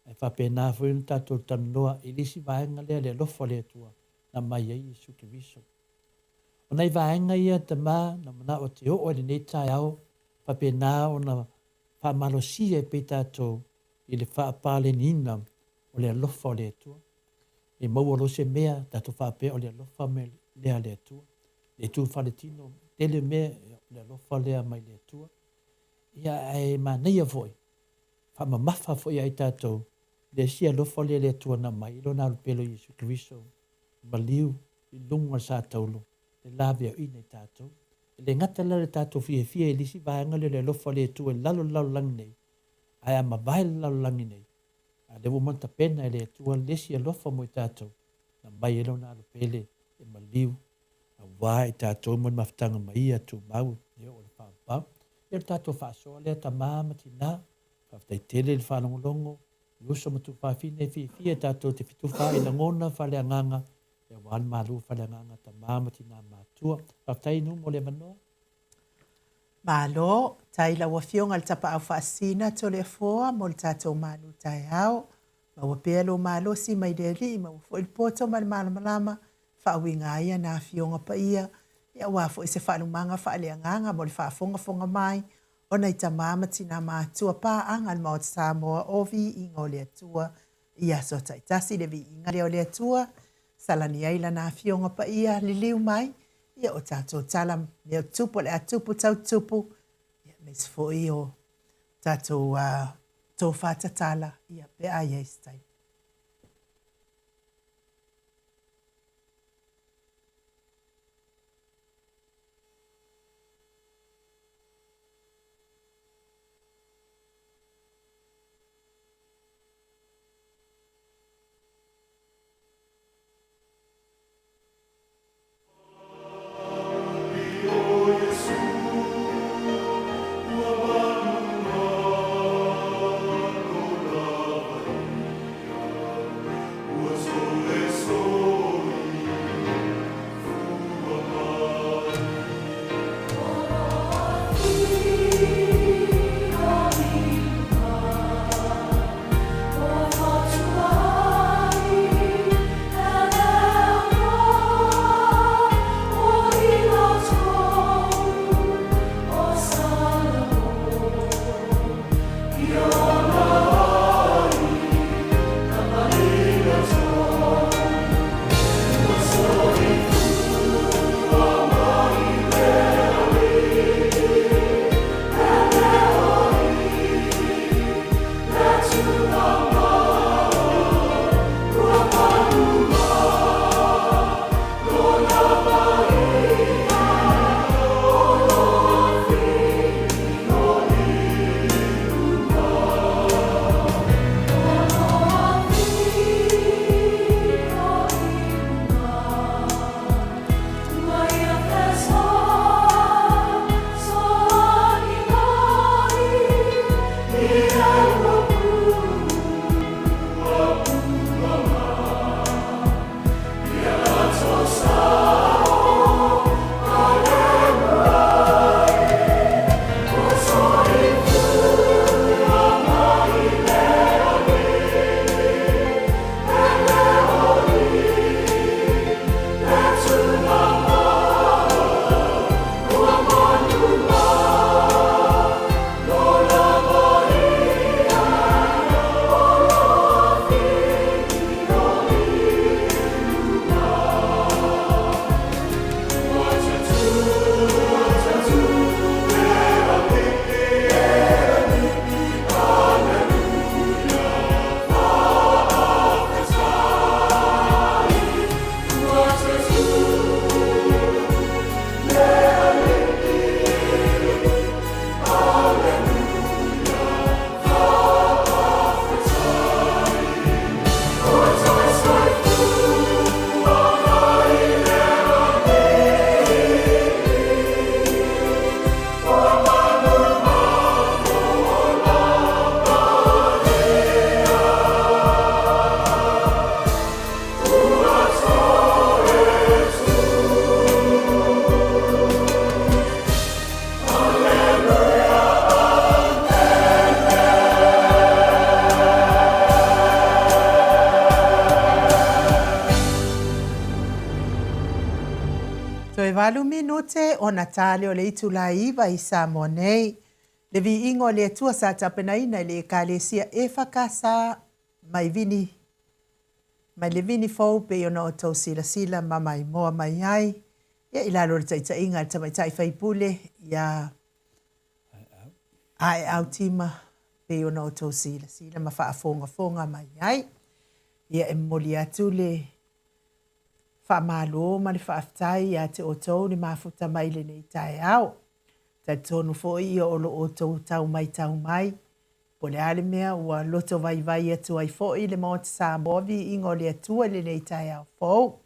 ae faapena foi ona tatou talanoa i le isi vaega lea, le alofa o le Atua na mai ai Iesu Keriso. O nai vaega ia, Tama, na manao te oo i lenei taeao, faapena ona faamalosia e pei tatou i le faapaleniina o le alofa o le Atua. E maua loa se mea, tatou faapea o le alofa lea a le Atua. Le itu faaletino, tele mea, o le alofa lea mai le Atua. Ia, ae manaia foi, faamamafa foi ia i tatou le isi alofa lea le Atua na aumai i Lona Alupele o Iesu Keriso, maliu i luga o le sa taulo, le laveaiina i tatou. E le gata la i le tatou fiafia i le isi vaega lea o le alofa o le Atua i lalo o le lalolagi nei, Ae a mavae le lalolagi nei, a o lea ua uma ona tapena e le Atua le isi alofa mo i tatou, na aumai ai Lona Alo Pele e maliu, aua i tatou mo le mafutaga ma Ia tumau e oo i le paopao. Ia o le tatou faasoa lea tama ma tina, faafetai tele i le faalogologo i uso ma tuafafine e fiafia tatou te fetufaai lagona faaleagaga aua le malu faaleagaga tama ma tina matua. Faafetai Inu mo le avanoa. Malo, tai lau Afioga i le Tapaau Faasisina Toleafoa mo le tatou malu taeao. Maua pea lou malosi mai le Alii, maua foi le poto ma le malamalama, faauiga ai ana Afioga Paia, ia aua foi se faalumaga faaleagaga mo le faafogafoga mai o nai tama ma tina matua paaga a le Maota Samoa o Viiga o le Atua i aso taitasi. Le viiga lea o le Atua, salani ai Lana Afioga Paia, liliu mai, ia o tatou tala mea o tupu o le a tupu tau tupu, ia aemaise foi o tatou tofa tatala, ia pe a i ai se taimi. Toe valu minute ona tale o le itula iva i Samoa nei. Le viiga o le Atua sa tapenaina i le Ekalesia EFKS mai vini mai le vini fou pei ona outou silasila ma maimoa mai ai ia i lalo o le taitaiga a le tamaitai faipule ia Aeau Tima pei ona outou silasila ma faafogafoga mai ai. Ia e momoli atu le faamalo ma le faafetai ia te outou le mafuta mai i lenei taeao. Talitonu foi ia o lo outou tau maitau mai. Po o le a le mea ua loto vaivai atu ai foi le Maota Samoa Viiga o le Atua i lenei taeao fou.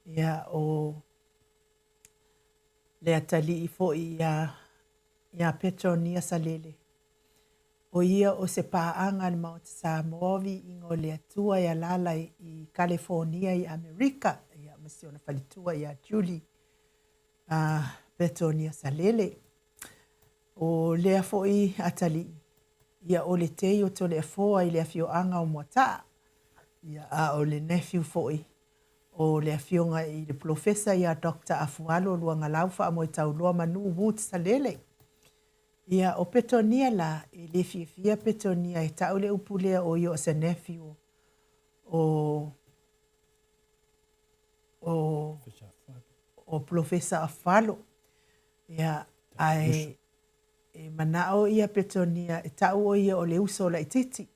Ia, o le atalii foi iā, iā Petronia Salele, ʻO ia o se paaga a le Maota Samoa Viiga o le Atua e alaala i Kalefonia i ʻAmerika, ia, ma si ona faletua iā Julie a Petonia Salele. ʻO lea foi atalii, ia ʻo le tei o Toleafoa i le afioaga o Moataa, ia, a ʻo le nephew foi o le afioga i le Polofesa iā Doctor Afualo Luagalau Faamoetauloa Manu Woods Salele. Ia, ʻo Petonia lā, e le fiafia Petonia e ta'u le upu lea ʻo ia o se nephew o, o, o Polofesa Afualo. Ia, ae e manaʻo ia Petonia e ta'u ʻo ia ʻo le uso laitiiti.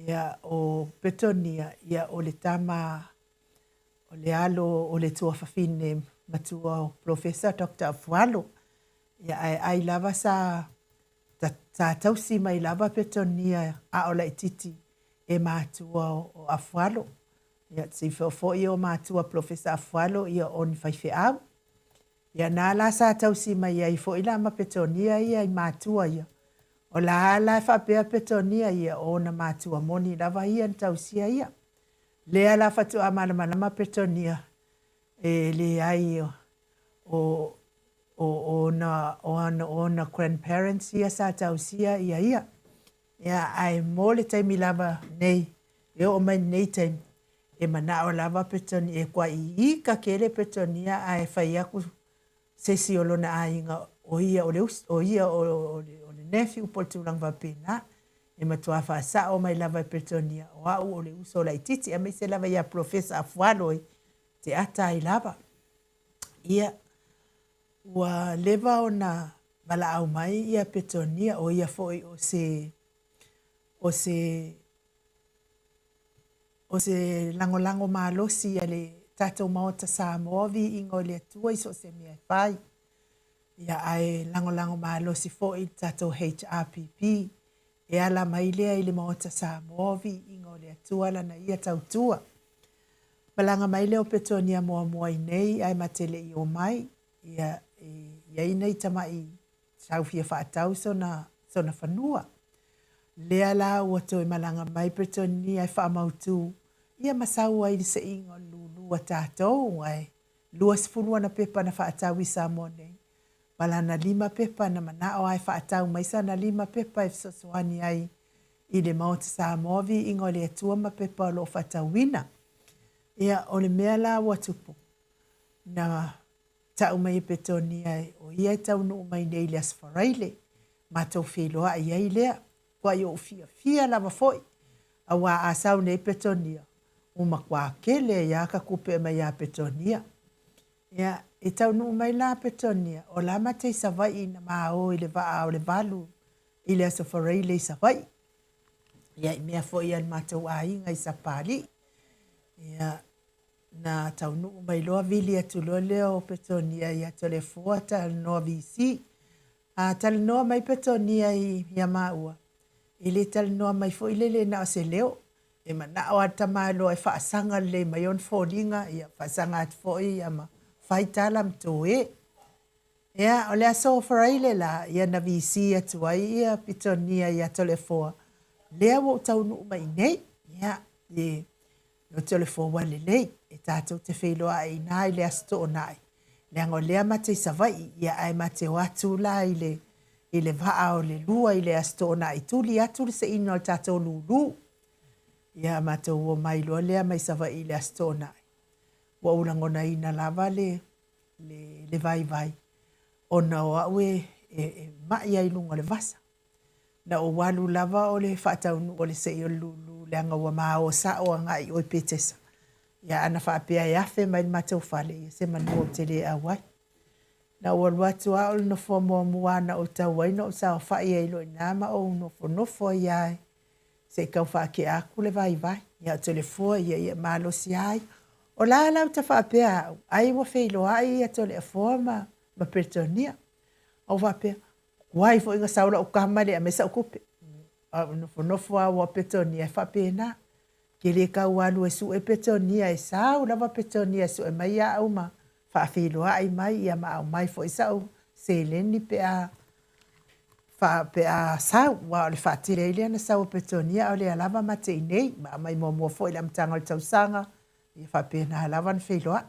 Ia, ʻo Petonia, ia ʻo le tama o le alo o le tuafafine matua o Polofesa Doctor Afualo. Ia, ae ai lava sa, sa tausi mai lava Petonia a o laitiiti e matua o Afualo. Ia, silafia foi o matua Polofesa Afualo ia o ni faifeau. Ia, na la sa tausi mai ai foi la ma Petonia ia i matua ia. O la la e faapea Petonia ia o ona matua moni lava ia na tausia ia. Lea la faatoa malamalama Petonia e leai o o ona o ona o ona grandparents ia sa tausia ia ia. Ia, ae mo le taimi lava nei, e oo mai lenei taimi, e manao lava Petonia, e kuai ika kele Petonia ae fai aku se isi o lona aiga o ia o le uso, o ia o le, o le nephew po o le tulaga faapena. E matua faasao mai lava e Petonia, o au o le uso laitiiti, aemaise lava iā Polofesa Afualo e te ata ai lava. Ia, ua leva ona valaau mai ia Petonia, o ia foi o se, o se, o se lagolago malosi a le tatou Maota Samoa, viiga o le Atua i so o se mea e fai. Ia, ae lagolago malosi foi i le tatou HRPP, e ala mai lea i le Maota Samoa, viiga o le Atua lana ia tautua. Malaga mai lea o Petonia muamua i nei ae ma te le i omai, ia, e i ai nai tama'i sau fia faatau sona, sona fanua. Lea la ua toe malaga mai Petonia e faamautū, ia ma sau ai le seiga o le lūlū a tatou, ae 20 ana pepa na faatau i Samoa nei, ma lana lima pepa na manao lava e faatau mai sana lima pepa e fesoasoani ai i le Maota Samoa Viiga o le Atua ma pepa o lo o faatauina. Ia, o le mea la ua tupu, na ta'u mai e Petonia o ia e taunuu mai nei i le Aso Faraile, matou feiloai ai lea. Kuai ou fiafia lava foi, auā a sau nei Petonia, ua makuā kele ai a ka kupe mai iā Petonia. Ia, i taunuu mai la Petonia, o la matei Savai'i na ma o i le vaa o le valu i le Aso Faraile i Savai'i. Ia, i mea foi a le matou aiga i Sapāli'i. Ia, na taunuu mai loa vili atu loa lea o Petonia ia Toleafoa talanoa VC. A talanoa mai Petonia iā māua, e le talanoa mai foi lele na o se leo. E manao lava le tama loa e faasaga lelei mai ona foliga, ia faasaga atu foi ia ma fai tala ma toe. Ia, o le aso Faraile la, ia na VC atu ai ia Petonia iā Toleafoa, lea ua ou taunuu mai i nei. Ia, e No Toleafoa ua lelei, e tatou te feiloai inā i le Aso Toonai, leaga o lea mate i Savaii, ia ae mate o atu la i le, i le vaa o le lua i le Aso Toonai, tuli atu le seina o le tatou lūlū. Ia matou omai loa lea mai Savaii i le Aso Toonai. Ua ou lagonaina lava le, le, le vaivai, ona o au e, e, e ma'i ai i luga o le vasa. Na ou alu lava o le faataunuu o le sei o le lūlū leaga ua ma o sa'o agai i o i Petesa. Ia ana faapea e afe mai le matou fale, ia se manu ou te le ʻau ai. Na ou alu atu a o le nofoa muamua na ou tau ai na ou saofaʻi ai loa i ina ma ou nofonofo ai lava se i tau faatea atu le vaivai. Ia o Toleafoa ia, ia malosi lava ia. O la la uta faapea au, ai ua feiloai ia Toleafoa ma, ma Peretania. Ou faapea, Tuai foi na sau la'u tama e le aumai sa'u tupe. Ae nofonofo lava ua Petonia e faapena. Ke le kau alu e sue Petonia e sau lava Petonia e sue mai iaʻu ma faafeiloai mai ia ma aumai foi saʻu seleni pe a fa pe a sau aua o le faatele ai lea na sau o Petonia a o lea lava ma te inei ma aumai muamua foi i le amataga o le tausaga ia faapena lava na feiloai.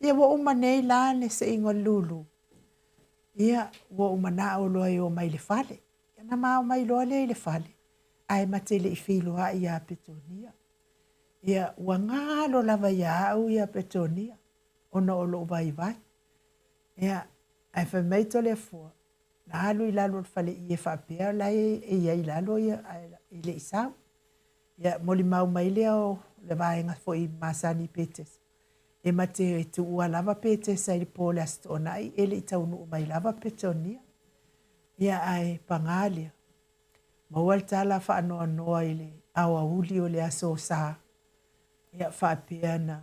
Ia ua uma nei la le seiga o le lulu ia ua ou manao loa e o mai i le fale. Ia na ma omai loa lea i le fale, ae ma te le i feiloai iā Petonia. Ia, ua galo lava iā au ia Petonia, ona o lou vaivai. Ia, ae fai mai Toleafoa, na alu i lalo o le faleie faapea o la e i ai i lalo ia, ae e le i sau. Ia, molimau mai lea o le vaega foi masani i Petesa. E ma te tuua lava Petesa i le po o le Aso Toonai, e le i taunuu mai lava Petonia. Ia, ae pagā lea, maua le tala faanoanoa i le aoauli o le Aso Sa, ia, faapea na,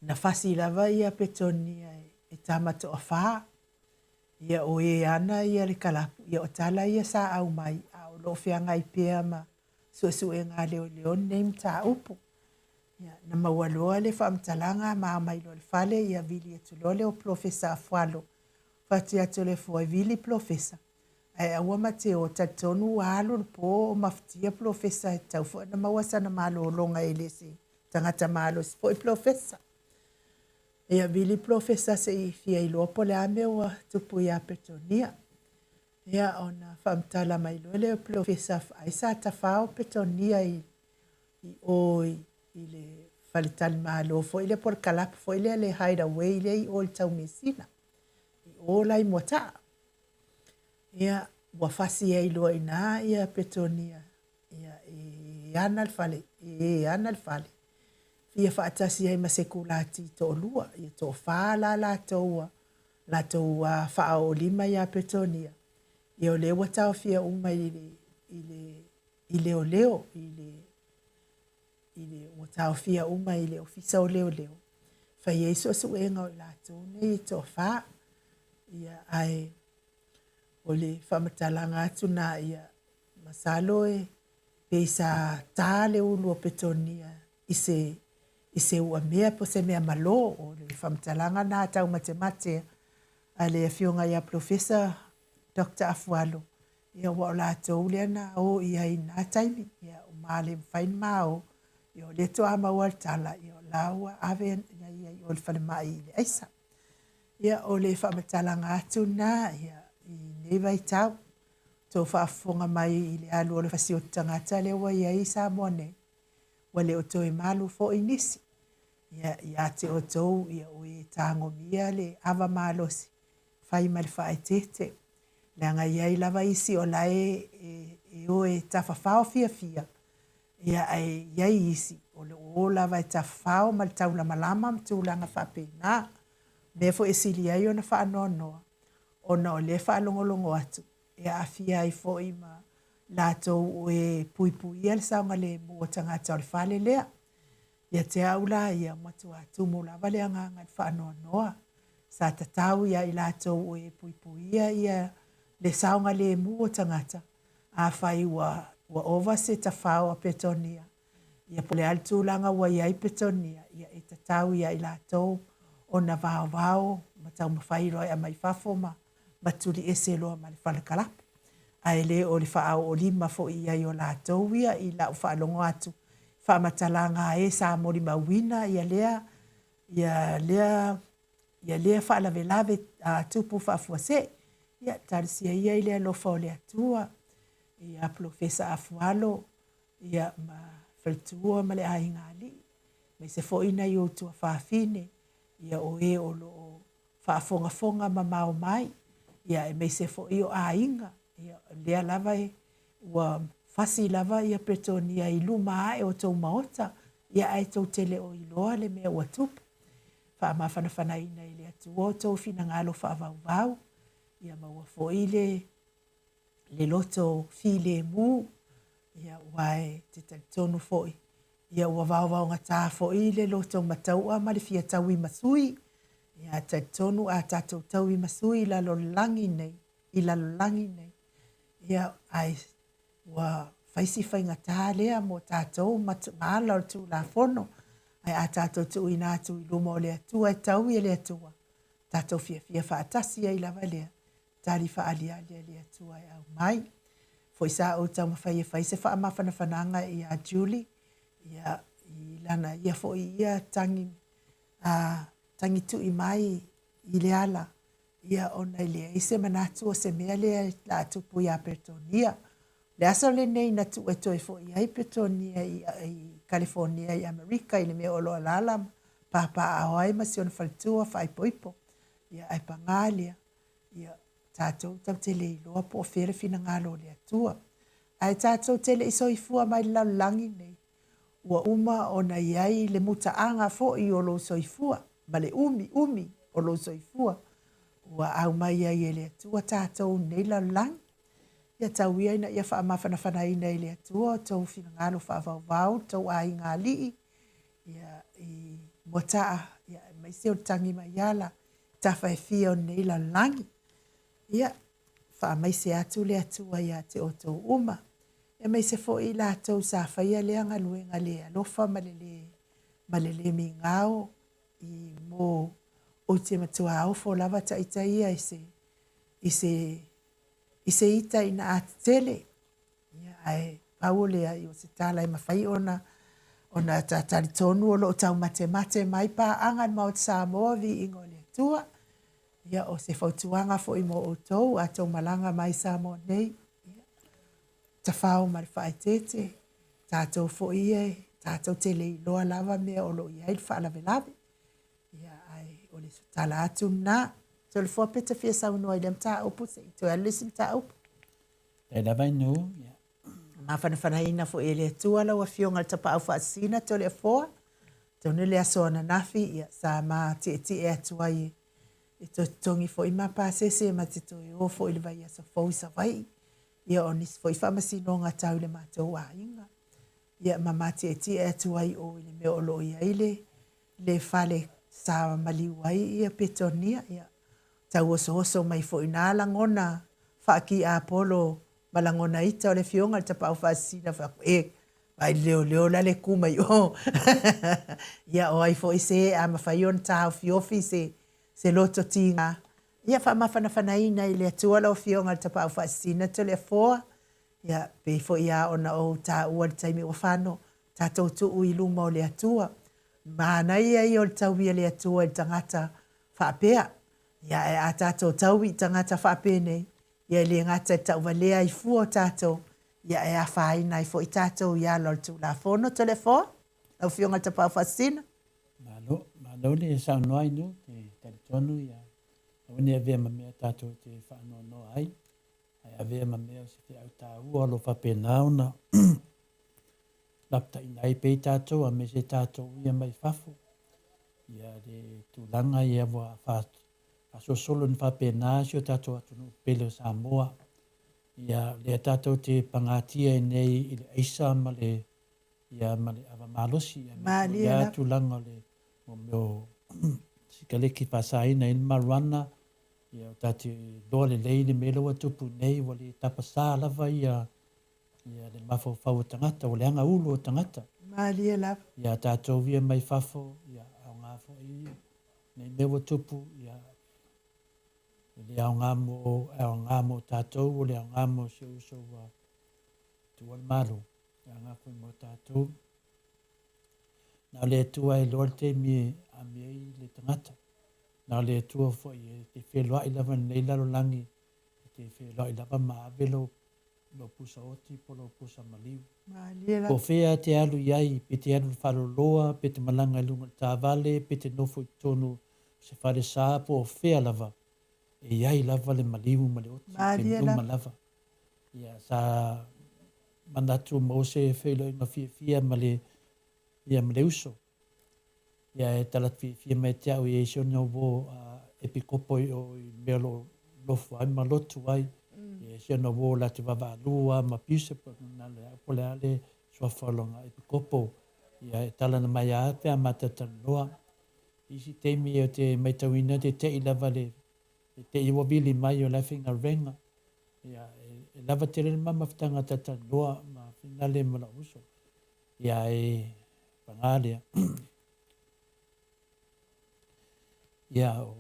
na fasi lava ia Petonia e tama toafā, ia, o e ana ia le kalapu, ia, o tala ia sa aumai, a o lo o feagai pea ma suesuega a leoleo lenei mataupu. Ia, na maua loa le faamatalaga ma aumai loa i le fale, ia vili atu loa lea o Polofesa Afualo. Fati atu o le afua e vili Polofesa, ae aua ma te o, talitonu ua alu le po o mafatia Polofesa e tatau foi ona maua sana malologa e le se tagata malosi foi Polofesa. Ia vili Polofesa se i fia iloa po o le a mea ua tupu iā Petonia. Ia ona faamatala mai loa lea o Polofesa ai sa tafao Petonia i i o i, i le faletalimalo foi lea po o le kalapu foi lea le hideaway lea i o i Taumeasina, i o la i Moataa. Ia, ua fasi ai loa i inā ia Petonia, ia, e ana le fale, e ana le fale. Fia faatasi ai ma se kulati toalua, ia toafā la latou ua latou ua faaoolima iā Petonia. Ia o lea ua taofia uma i le, i le i leoleo, i le, i le, ua taofia uma i le Ofisa o Leoleo, fai ai suesuega o i latou nei e toafā. Ia, ae o le faamatalaga atu nā, ia, masalo e pei sa tā le ulu o Petonia i se, i se uamea po o se mea malō, o le faamatalaga nā taumatemate a le Afioga ia Polofesa Doctor Afualo, ia ua o latou lea na o i ai i na taimi, ia ua ma le mafai ona ma o, ia o lea toa maua le tala, ia o la ua ave ia ia i o i le falemai i le aisa. Ia o le faamatalaga atu na, ia i nei vaitau, tou faafofoga mai i le alu o le fasioti tagata lea ua i ai i Samoa nei, ua le o toe malu foi nisi. Ia ia te outou, ia o e tagomia le ava malosi, fai ma le faaeteete, leaga e i ai lava isi o la e, e, e o e tafafao fiafia, ia ae i ai isi o lo o o lava e tafafao ma le taulamalama ma tulaga faapena. Mea foi e sili ai ona faanoanoa, ona o lea e faalogologo atu, e aafia ai foi ma latou o e puipuia le saogalemu o tagata o le fale lea. Ia te au la ia, matua tumu lava le agaga i le faanoanoa. Sa tatau ia i latou o e puipuia ia le saogalemu o tagata, afai ua, ua ova se tafao a Petonia, ia po o le a le tulaga ua i ai Petonia, ia e tatau ia i latou ona vaovao ma taumafai loa e aumai fafo ma ma tuliese loa ma le falekalapu. Ae le o le faaoolima foi i ai o latou ia i lau faalogo atu i faamatalaga a e sa molimauina ia lea ia lea ia lea faalavelave a tupu faafuasei. Ia talosia ia i le alofa o le Atua ia Polofesa Afualo ia ma faletua ma le aiga alii, aemaise foi nai ou tuafafine ia o e o lo o faafogafoga mamao mai, ia aemaise foi o aiga, ia o lea lava e ua fasi lava ia Petonia i luma ae o tou maota, ia ae tou te le o iloa le mea ua tupu. Faamafanafanaina e le Atua o tou finagalo faavauvau, ia maua foi le le loto filemu, ia aua e te talitonu foi, ia ua vaovaogatā foi le loto mataua ma le fia tauimasui, ia talitonu a tatou tauimasui i lalo lagi nei, i lalolagi nei, ia ae. Ua fai si faigata lea mo tatou ma ala o le Tulafono, ae a tatou tuuina atu i luma o le Atua e taui e le Atua, tatou fiafia faatasi ai lava lea tali faaaliali a le Atua e aumai. Foi sa ou taumafai e fai se faamafanafanaga ia Julie, ia, i lana ia foi ia tagi, a, tagi tui mai i le ala, ia, ona e leai se manatu o se mea lea la tupu iā Peretonia. Le aso lenei na tuu e toe foʻi ai Peretonia i, i Kalifonia i Amerika i le mea o lo o alaala ma papaaao ai ma si ona faletua faaipoipo. Ia, ae pagā lea, ia, tatou tatou te le iloa po o fea le finagalo o le Atua. Ae tatou te le i soifua mai i le lalolagi nei, ua uma ona i ai le mutaaga foi o lou soifua ma le umiumi o lou soifua ua aumai ai e le Atua tatou i lenei lalolagi. Ia tau ia ina ia faamafanafanaina e le Atua outou finagalo faavaovao, outou aiga alii, ia, i Moataa, ia, aemaise o le tagi mai ala i tafa e fia o lenei lalolagi. Ia, faamaise atu le Atua ia te outou uma, aemaise foi i latou sa faia lea galuega le alofa ma le lē ma le lē migao i mo ou te matua ofo lava taita ia i se i se i se ita ina a tetele. Ia, ae pau o lea, o se tala e mafai ona ona ta talitonu o lo o taumatemate mai paaga i le Maota Samoa, viiga o le Atua. Ia, o se fautuaga foi mo outou a tou malaga mai Samoa nei, ia, tafao ma le faaeteete, tatou foi ia tatou te le iloa lava mea o lo o i ai le faalavelave. Ia, ae o le tala atu lena. Toleafoa pe te fia saunoa i lea mataupu se i toe alu le isi mataupu. E lava inu, ia. Mafanafanaina foi e le Atua lau Afioga i le Tapaau Faasisina Toleafoa. Atonu le aso ananafi, ia, sa ma tietie atu ai e toe totogi foi ma pasese ma te toe o foi i le vaiaso fou i Savaii. Ia, o nisi foi faamasinoga tau i le matou aiga. Ia, ma matietie atu ai o i le mea o lo o i ai le, le fale sa maliu ai ia Petonia. Ia, tauosooso mai foi nā lagona faakiapolo ma lagona ita o le Afioga i le Tapaau Faasisina fai atu, e, vaai le leoleo la le kū mai o. Ia, o ai foi se a mafai ona taofiofi se, se loto tigā. Ia, faamafanafanaina i le Atua lau Afioga i le Tapaau Faasisina Toleafoa. Ia, pei foi lava ona ou taua i le taimi ua fano, tatou tuu i luma o le Atua. Manaia ia o le taui a le Atua i le tagata faapea. Ia, ae a tatou taui i tagata faapenei, ia e le gata i le tauvalea ai fua o tatou, ia e afaina ai foi tatou i ala o le Tulafono. Toleafoa, lau Afioga i le Tapaau Faasisina. Malo, malo le saunoa inu, te talitonu ia, aua ne i avea ma mea tatou te faanoanoa ai, ae avea ma mea o se feau taua o lo o faapena ona lapataina ai pea i tatou aemaise tatou ia mai fafo. Ia le tulaga ia ua faasolosolo ina faapena si o tatou atunuu pele o Samoa. Ia lea tatou te pagatia ai nei i le aisa ma le ia ma le ava malosi ia Malie lava. tulaga o le mo mea o sikaleki faasaina ai le marijuana. Ia o tatou iloa lelei le mea lea ua tupu nei ua le tapasā lava ia ia le mafaufau o tagata, ua leaga ulu o tagata. Malie lava. Ia tatou ia mai fafo, ia aoga foi nei mea ua tupu, ia e le aoga mo, e aoga mo tatou, ua le aoga mo si ou uso ua tuua le Malo, e aoga foi mo tatou. Na o le Atua e iloa le taimi e amia ai le tagata. Na o le Atua foi e te feloai lava i lenei lalolagi, e te feloai lava ma ave lou lou pusa oti po o lou pusa maliu. Malie Po o fea e te alu i ai, pe te alu i le faaloloa, pe te malaga i luga o le taavale, pe te nofo i totonu o se falesa, po o fea lava, e i ai lava le maliu ma le oti i taimi uma lava. Ia, sa manatu maua se feiloaiga fiafia ma le, ia, ma le uso. Ia e tala fiafia mai te au i ai si ona uō a epikopo i o i mea o lo o nofo ai ma lotu ai. Ia si ona uō la te vaavaalua ma bishop na le au po o le a le suafa o lona epikopo. Ia e tala na mai a pe a matou talanoa. Isi taimi ou te maitauina te tei lava le te tei ua vili mai o la e faigaluega. Ia e. lava tele le mamafetaga talatalanoa ma Finale ma lou uso. Ia e paga lea. Ia o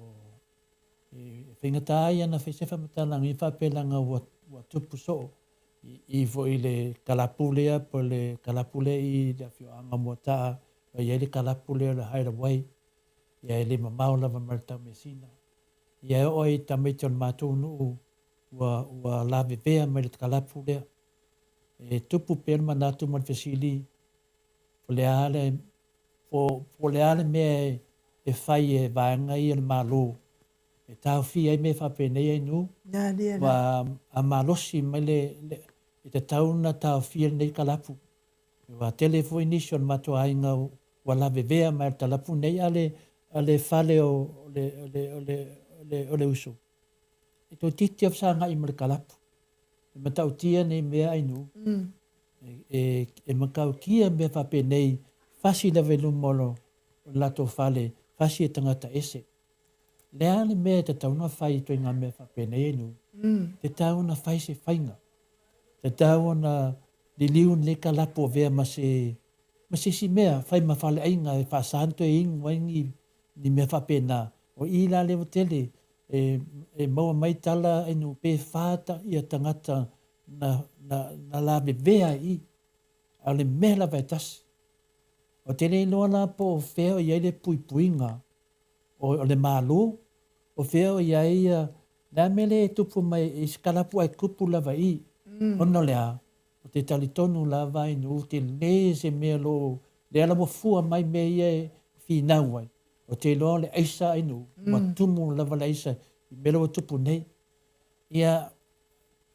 e faigata ai ana fai se faamatalaga ia faapea leaga ua ua tupu soo i i foi i le kalapu lea po o le kalapu lea i le afioaga o Moataa ua i ai le kalapu lea o le Hideaway ia e le mamao lava ma le Taumeasina. Ia e oo ai i tamaiti o le matou nuu ua ua lavevea mai le kalapu lea. E tupu pea le manatu ma le fesili po le a le po, po le a le mea e fai e vaega ia o le Malo e taofia ai mea faapenei ai nuu. Ua a malosi mai le, le e tatau ona taofia lenei kalapu. Ua tele foi nisi o le matou aiga ua lavevea mai le kalapu nei a le, a le fale o, o le, o le, o le, o le, o le uso. E toeitiiti lava fesagai ma le kalapu. E matautia nei mea ai nuu. E, e matautia mea faapenei, fasi lava i luma o lo latou fale, fasi e tagata ese. Le a le mea e tatau ona fai i ituaiga mea faapenei ai nuu? Tatau ona fai se faiga. Tatau ona liliu lenei kalapu avea ma se ma se isi mea, fai ma faleaiga e faasa ona toe inu ai ni ni mea faapena. O i la lea ua tele e e maua mai tala ai nuu pe fa ta ia tagata na na na lavevea i i. A o le mea lava e tasi. Ou te le iloa la po o fea o i ai le puipuiga o le Malo, o fea o i ai ia, le a mea lea e tupu mai i se kalapu ae tupu lava i i. Ona o le a? Ou te talitonu lava i nuu tele se mea o lo o, lea la ua fua mai mea ia e finau ai. Ou te iloa o le aisa i nuu, ua tumu lava le aisa i mea la ua tupu nei. Ia,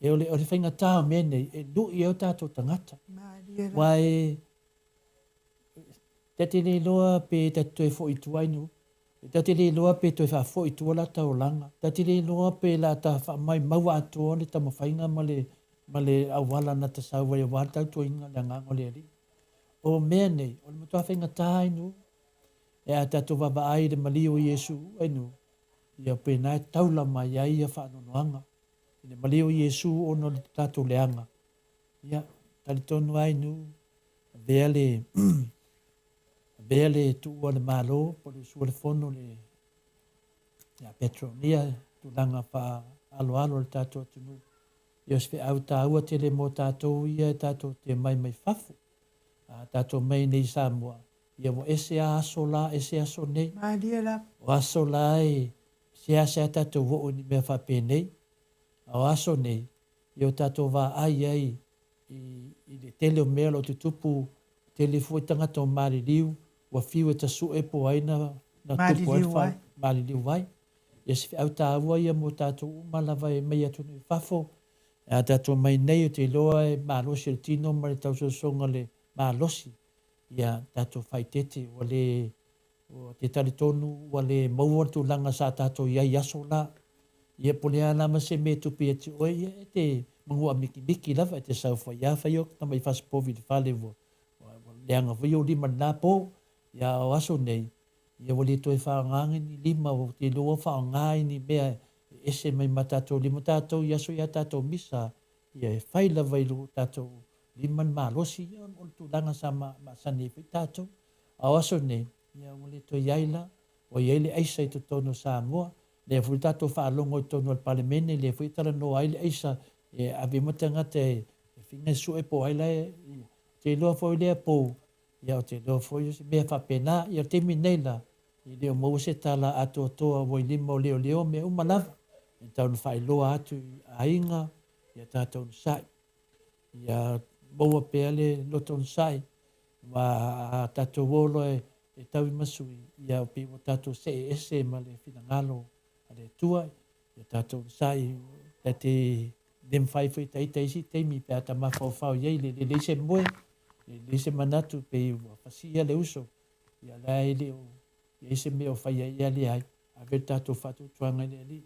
e o le, o le faigata o mea nei, e lui ai o tatou tagata. Aua e, Ta te le iloa pe ta te toe foi i tua i nuu. Ta te le iloa pe toe faafoi i tua la ta olaga. Ta te le iloa pe la ta faamaumau atoa le taumafaiga ma le ma le auala na ta sau ai aua le tautuaina o le Agaga o le Alii. O mea nei, o le matua faigata i nuu. E a tatou vaavaai i le maliu o Iesu i nuu, ia pena e taula mai ai ia faanoanoaga. I le maliu o Iesu ona o le tatou leaga, ia talitonu lava i nuu, Avea le avea le tuua le Malo po o le usua le fono le ia Petronia tulaga faaaloalo o le tatou atunuu. Ia o se feau taua tele mo tatou ia e tatou te mai mai fafo. A tatou mai nei i Samoa, ia ua ese a aso la, ese aso nei. Malie lava. O aso la e seasea tatou oo i ni mea faapenei. A o aso nei, ia o tatou vaai ai i le tele o mea o lo o tutupu, tele foi tagata o maliliu, ua fiu e tasu'e po o ai na tupu ai le fale, maliliu ai. Ia se feau taua ia mo tatou uma lava e mai atunuu i fafo, a tatou mai nei ou te iloa e malosi le tino ma le tausosoga le malosi, ia tatou faaeteete ua le Ou te talitonu ua le maua le tulaga sa tatou i ai i aso la. Ia po o le a lava se mea e tupu ia te oe, ia e te manua mikimiki lava, e te saofai lava fai ou tamai fasipovi i le fale ua leaga foi ou lima i lena po. Ia a o aso nei, ia ua le toe faaaogaina ni lima, ou te iloa ua faaaoga i ni mea e ese mai ma tatou lima. Tatou i aso ia tatou misa, ia e fai lava i lo tatou lima le malosi, ia o le tulaga sa masani ai foi tatou. A o aso nei, ia ua le toe i ai la, ua i ai le aisa i totonu o Samoa, lea foi tatou faalogo i totonu o le Palemene, lea foi e talanoa ai le aisa, e ave uma tagata e finga e sue po o ai la e, ou te iloa foi lea pou, ia ou te iloa foi o se mea faapena. Ia o le taimi nei la, e le o maua se tala atoatoa ua i lima o leoleo mea uma lava, e tatau ona faailoa atu i aiga, ia tatou onosai. Ia maua pea le loto onosai, ma a tatou o loa e tau i masui, ia pei ua tatou see ese ma le finagalo a le Atua, ia tatou onosai, ta te le mafai foi ta ita isi taimi pe a ta mafaufau i ai, le leai se moe, le leai se manatu pei ua fasia le uso, ia la e le o i ai se mea o fai ai, ia leai, ave le tatou faatuatuaga i le Alii,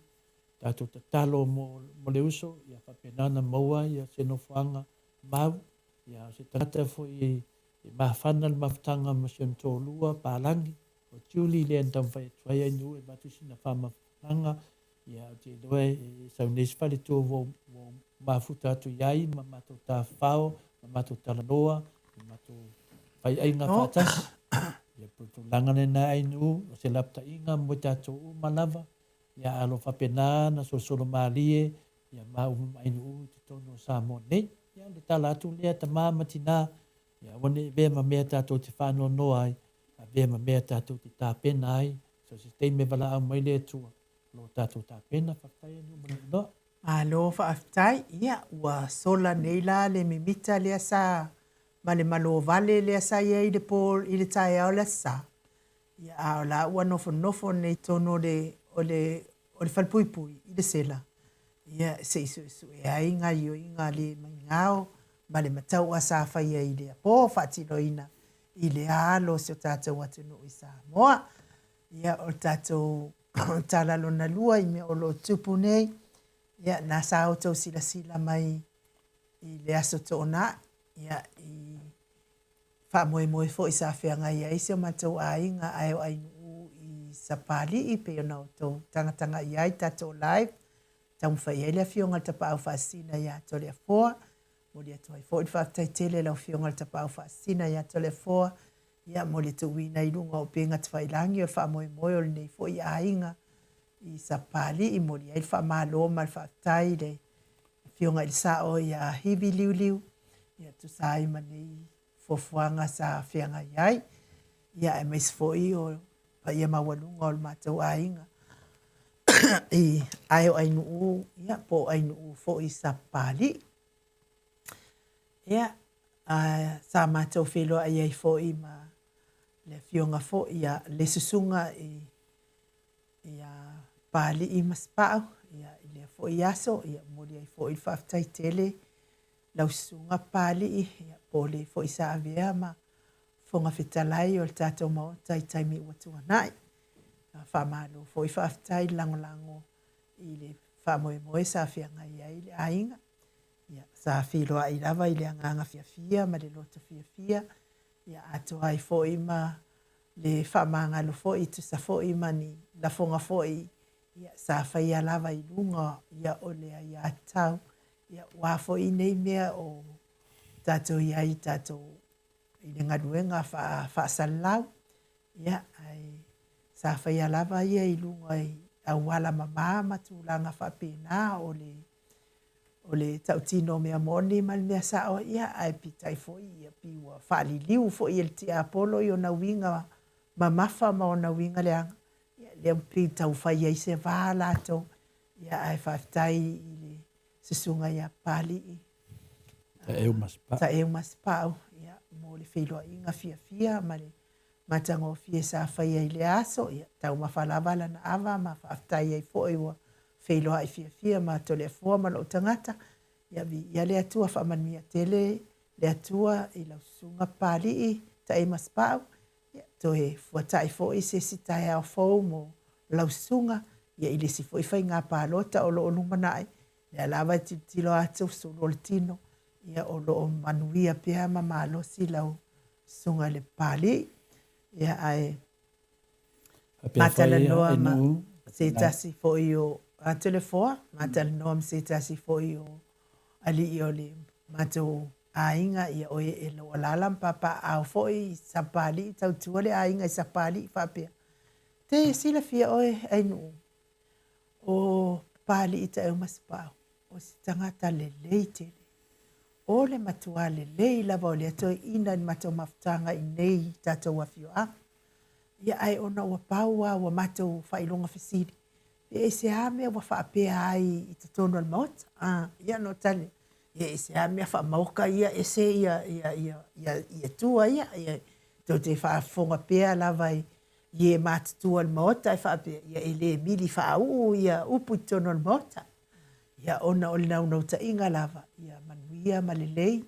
tatou tatalo mo, mo le uso, ia faapena ona maua ia se nofoaga mau, ia o se tagata foi e mafana le mafutaga ma si ona toalua, palagi, o Julie lea na taumafai atu ai ai nuu e avatu sina faamalamalamaga. Ia, ou te iloa e sau nei se faletua ua ou mafuta atu i ai ma matou tafafao, ma matou talanoa, ma matou faiaiga faatasi. Ia, pei o le tulaga lena Ainuu, o se lapataiga mo i tatou uma lava, ia ae o lo o faapena ona solosolo malie ia maua ma Ainuu i totonu o Samoa nei. Ia, o le tala atu lea tama ma tina, ia aua ne i avea ma mea tatou te faanoanoa ai, avea ma mea tatou te tapena ai, so o se taimi e valaau mai le Atua, o lo o tatou tapena. Faafetai Ainuu mo le avanoa. Malo faafetai. Ia, ua sola nei la le mimita lea sa ma le malo vale lea sa i ai i le po i le taeao o le Aso Sa. Ia, a o la ua nofonofo nei i totonu o le, o le, o le falepuipui i le sela, ia, se i suesue ai gaioiga le maigao ma le matau'a sa faia i lea po faatinoina i lea alo o si o tatou atunuu i Samoa. Ia, o le tatou tala lona lua i mea o lo o tupu nei, ia, na sa outou silasila mai i le Aso Toonai, ia, i faamoemoe foi sa feagai ai si o matou aiga ae o Ainuu i Sapāli'i pei ona outou tagatagai ai tatou live, taumafai ai le Afioga i le Tapaau Faasisina ia Toleafoa. Momoli atu ai foi le faafetai tele i lau Afioga i le Tapaau Faasisina ia Toleafoa, ia mo le tuuina i luga o upega tafailagi o le faamoemoe o lenei foi aiga i Sapāli'i. Momoli ai le faamalo ma le faafetai i le Afioga i le Sao ia Hivi Liuliu, ia tusa ai ma nei fuafuaga sa feagai ai, ia aemaise foi o paia maualuga o le matou aiga i ae o Ainuu, ia po o Ainuu foi i Sapāli'i. Ia, a, sa matou feiloai ai foi ma le afioga foi ia le susuga i ia Pāli'i ma Sapau, ia i lea foi aso, ia momoli ai foi le faafetai tele lau susuga Pāli'i, ia po o le foi sa avea ma Fofoga Fetalai o le tatou Maota i taimi ua tuanai. Faamalo foi faafetai le lagolago i le faamoemoe sa feagai ai le aiga. Ia, sa feiloai lava i le agaga fiafia ma le loto fiafia, ia atoa ai foi ma le faamagalo foi e tusa foi ma ni lafoga foi ia sa faia lava i luga ia o le aiatatau ia ua foi nei mea o tatou i ai tatou i le galuega faasalalau ia ae sa faia lava ia i luga i auala mama ma tulaga faapena o le o le tautino o mea moni ma le mea sao, ia, ae peitai foi, ia, pei ua faaliliu foi e le tiapolo i ona uiga mamafa ma ona uiga leaga, ia, lea ua pei tau fai ai se va latou, ia, ae faafetai i le susuga ia Papali'i Taeu Masepau, ia, mo le feiloaiga fiafia ma le matagofie sa faia i lea aso, ia, taumafa lava lana ava ma faafetai ai foi ua feiloai fiafia ma Toleafoa ma lou tagata, ia viia le Atua, faamanuia tele le Atua i lau susuga Papali'i Taei Masepau, ia, toe fuatai foi se isi taeao fou mo lau susuga, ia i le isi foi faiga palota o lo o lumanai, lea lava e tilotilo atu, sulu o le tino, ia o lo o manuia pea ma malosi lau susuga i le Papali'i. Ia ae matalanoa ma se tasi foi o Atulefoa, matalanoa ma se tasi foi o alii o le matou aiga, ia o e lou alaala ma papaaao foi i Sapapalii, tautua le aiga i Sapapalii faapea. Te silafia oe Ainuu, o Papalii Taeu Masepau, o se tagata lelei tele. O le matua lelei lava o lea toeaina i le matou mafutaga i nei i tatou afioaga. Ia ae ona ua pau lava ua matou faailoga fesili, pe aisea mea ua faapea ai i totonu o le Maota? A, ia ona ou tali, ia aisea mea faamaoka ia ese ia, ia, ia, ia, ia tua ia, ia tou te faafofoga pea lava i, i e matutua o le Maota e faapea, ia e le mili faauu ia upu i totonu o le Maota. Ia ona o le naunautaiga lava, ia manuia ma lelei,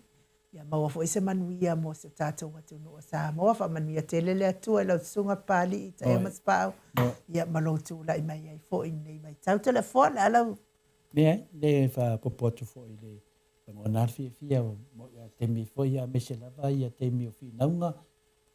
ia maua foi se manuia mo si o tatou atunuu o Samoa. Faamanuia tele le Atua i lau Susuga Papali'i Taia Masepau, ia ma lou tulai mai ai foi i lenei vaitau. Toleafoa, le a lau... Leai, le faaopoopo atu foi i le lagona le fiafia mo ia taimi foi aemaise lava ia taimi o finauga,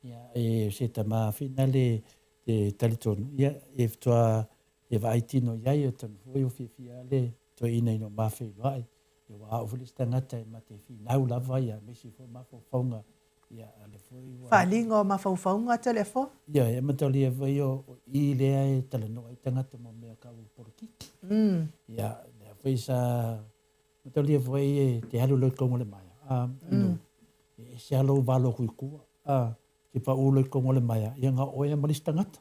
ia e se tama finale te talitonu, ia e faatoa e vaai tino i ai, atonu foi ua fiafia lava le toeaina ina ua ma feiloai, ia aua o au foi le isi tagata e ma te finau lava ia aemaise foi o mafaufauga, ia a o lea foi ua. Faaaliga o mafaufauga Toleafoa. Ioe, e mataulia foi o i lea e talanoa ai tagata mo mea tau polokiki. Ia, lea foi sa mataulia foi e te alu loa i totonu o le maea, a, inu, e ese lava lou valo atu i tua, a, te pau loa i totonu o le maea, ia na o oe lava ma le isi tagata.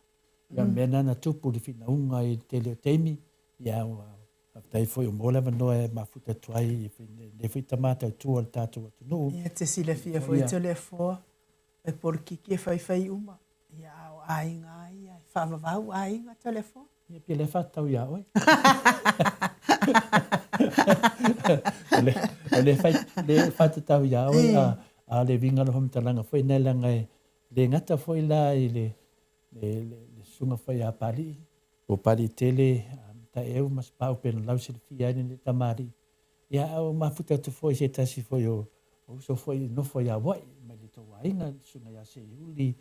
Ia, o le mea lena na tupu i le finauga i le tele o taimi, ia ua faafetai foi ua maua le avanoa e mafuta atu ai i lenei foi tama tautua i le tatou atunuu. Ia, te silafia foi Toleafoa, e polokiki e faifai uma. Ia, a o aiga lava ia, e faavavau aiga Toleafoa. Ia, pei o lea e faatatau ia oe. O lea e faatatau ia oe, a o le uiga o le faamatalaga foi lena, leaga e le gata foi la i le susuga foi ia Papalii, po o Papaliitele, Mataeu ma Sapau pei ona lausilafia ai lenei tamalii. Ia, a ua mafuta atu foi i se tasi foi o uso foi i nofo i Hawaii mai le tou aiga, le susuga ia Seiuli